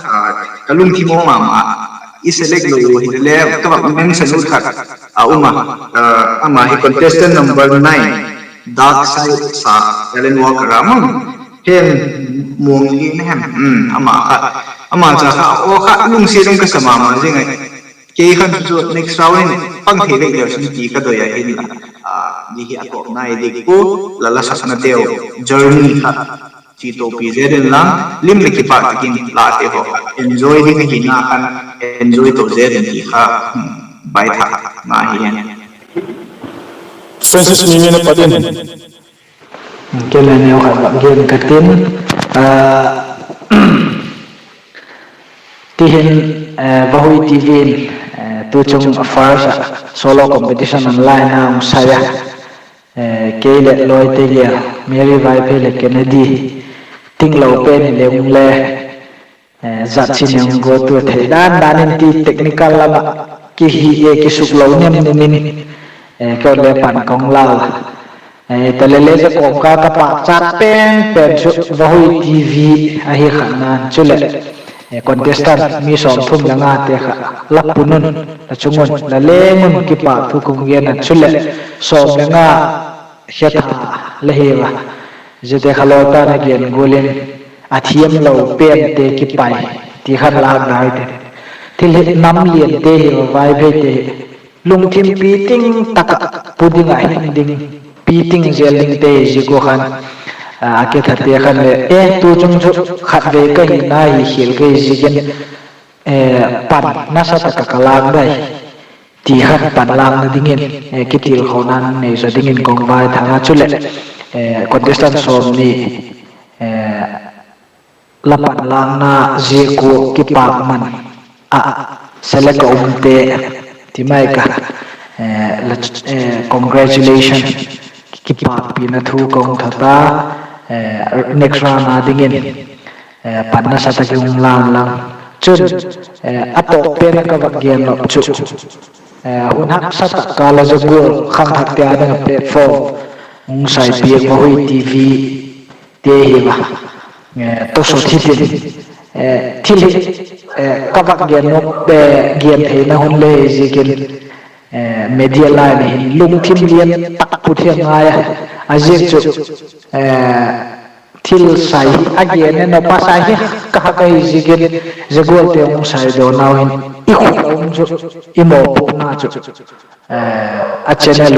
ka lungthim um ma ma, i select lo u hile le ka vak mention ut khat a um a, ama hi contestant number nine, Dark Side sa, Alan Walker a mang, hem, muang li na hem, ama kha, ama cha kha aw kha lungsiat um ka sa ma ma zing a, kei khan chu next round in pang thei vek leu chun ti ka doi a hinla, zia hi a tawpna i dik pua, la la saknateu journey kha chi topi zel inla, lim leh kipâk tak in late haw kha enjoy ding ahina khan enjoy to zel in ti kha, vaithak na hi hen. Francis Mimi na pat in. Kei le neu khat vak gen ka tin. Ti hin, Vahui TV in, tu chung first solo competition online a hung sai a, kei leh lawite gel, Mary Vaiphei leh Kennedy, tinglo pen hile hung le, zat chin hung guat ua thei dan dan in ti technical lam ah kihi e kisuklo nem nem in, ka le pan ka hung lau a. Tale le zia kawmkâl ka pâkchat pen pen chu Vahui TV ahi kha nan chuleh, contestant mi sawmthum le ngate kha la pun un, la chung un, la leng un kipâk thu ka hung gen a chuleh, sawm le nga khetha la hi a, ziate kha lawita'n a gen gual in, a thiamlo pente kipai ti khan lâk dai te, thil hi nam liante hi, Vaipheite hi lungthim piting tak ah pu ding ah hin ding, piting zel dingte hi ziak ua khan, A kithate khan le, e, tu chung chu khatvei ka hina hi khial kei ziakin, pan nasa tak ah ka lâk dai, ti khan pan lâkna dingin kitilkhouna nei zaw dingin ka hung vaithang a. Chuleh, contestant sawmni la pan lâkna ziak ua kipâkman ah select a umte ti mai ka, congratulation, kipâkpina thu ka hung thot a, next round a dingin pan nasa tak in hung lân lang. Chun, a tawp pen ah ka vak gen nop chu, hun haksa tak kâl a zagual khangthakte â ding ah platform hung saipiak Vahui TV te hi a, tosot hitin, thil hi ka vak gen nop, gen theina hun le ziakin, media line hin lungthim lian tak put hi a ngai a, a ziak chu thil sai hi a gen e nop a, sai hi ka hak ahi ziakin, zagualte hung saidawnau hin i khut a um chu, i mawpuakna chu a channel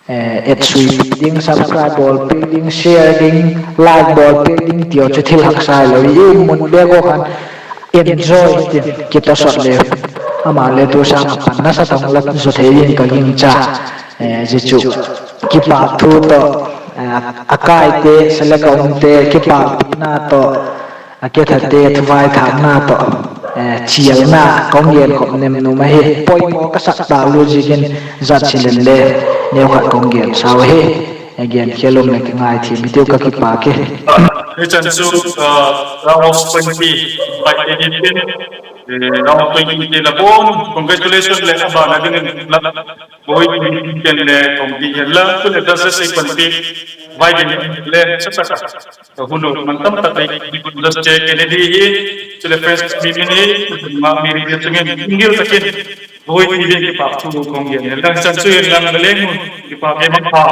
uh et sui piak ding, subscribe bawl piak ding, share ding, like bawl piak ding ti uh chu thil haksa hilo i um mun bêk ua khan enjoy tin kitosot le, ama le tu sâng ah pan nasa tak hung la zaw thei ding ka gingcha. Zia chu kipâk thu tawh, a kaite, select a umte kipâkpina tawh, a kithate thuvaithâkna tawh, chialna ka hung genkhop nem nuam ahi. Poimaw ka sak tâk lut ziakin zat chi len le neukhat ka hung gen sau ahi. Gen khial um leh kingaithiam hitiu, ka kipâk e. Hichan chu, round of twenty five te hi tin, round of twenty te la bawn congratulation leh a ban a dingin la, Vahui TV team le committee hen la, chuleh judges ei panpi vai ding le sa tak a, ka hun uh man tam tak ei judge Kennedy hi, chuleh fans mi min hi, ma mi ri chung in single tak in Vahui TV in kipâk thu ka hung gen hen la, hichan chu inlang la leng un, kipâk e, mangpha.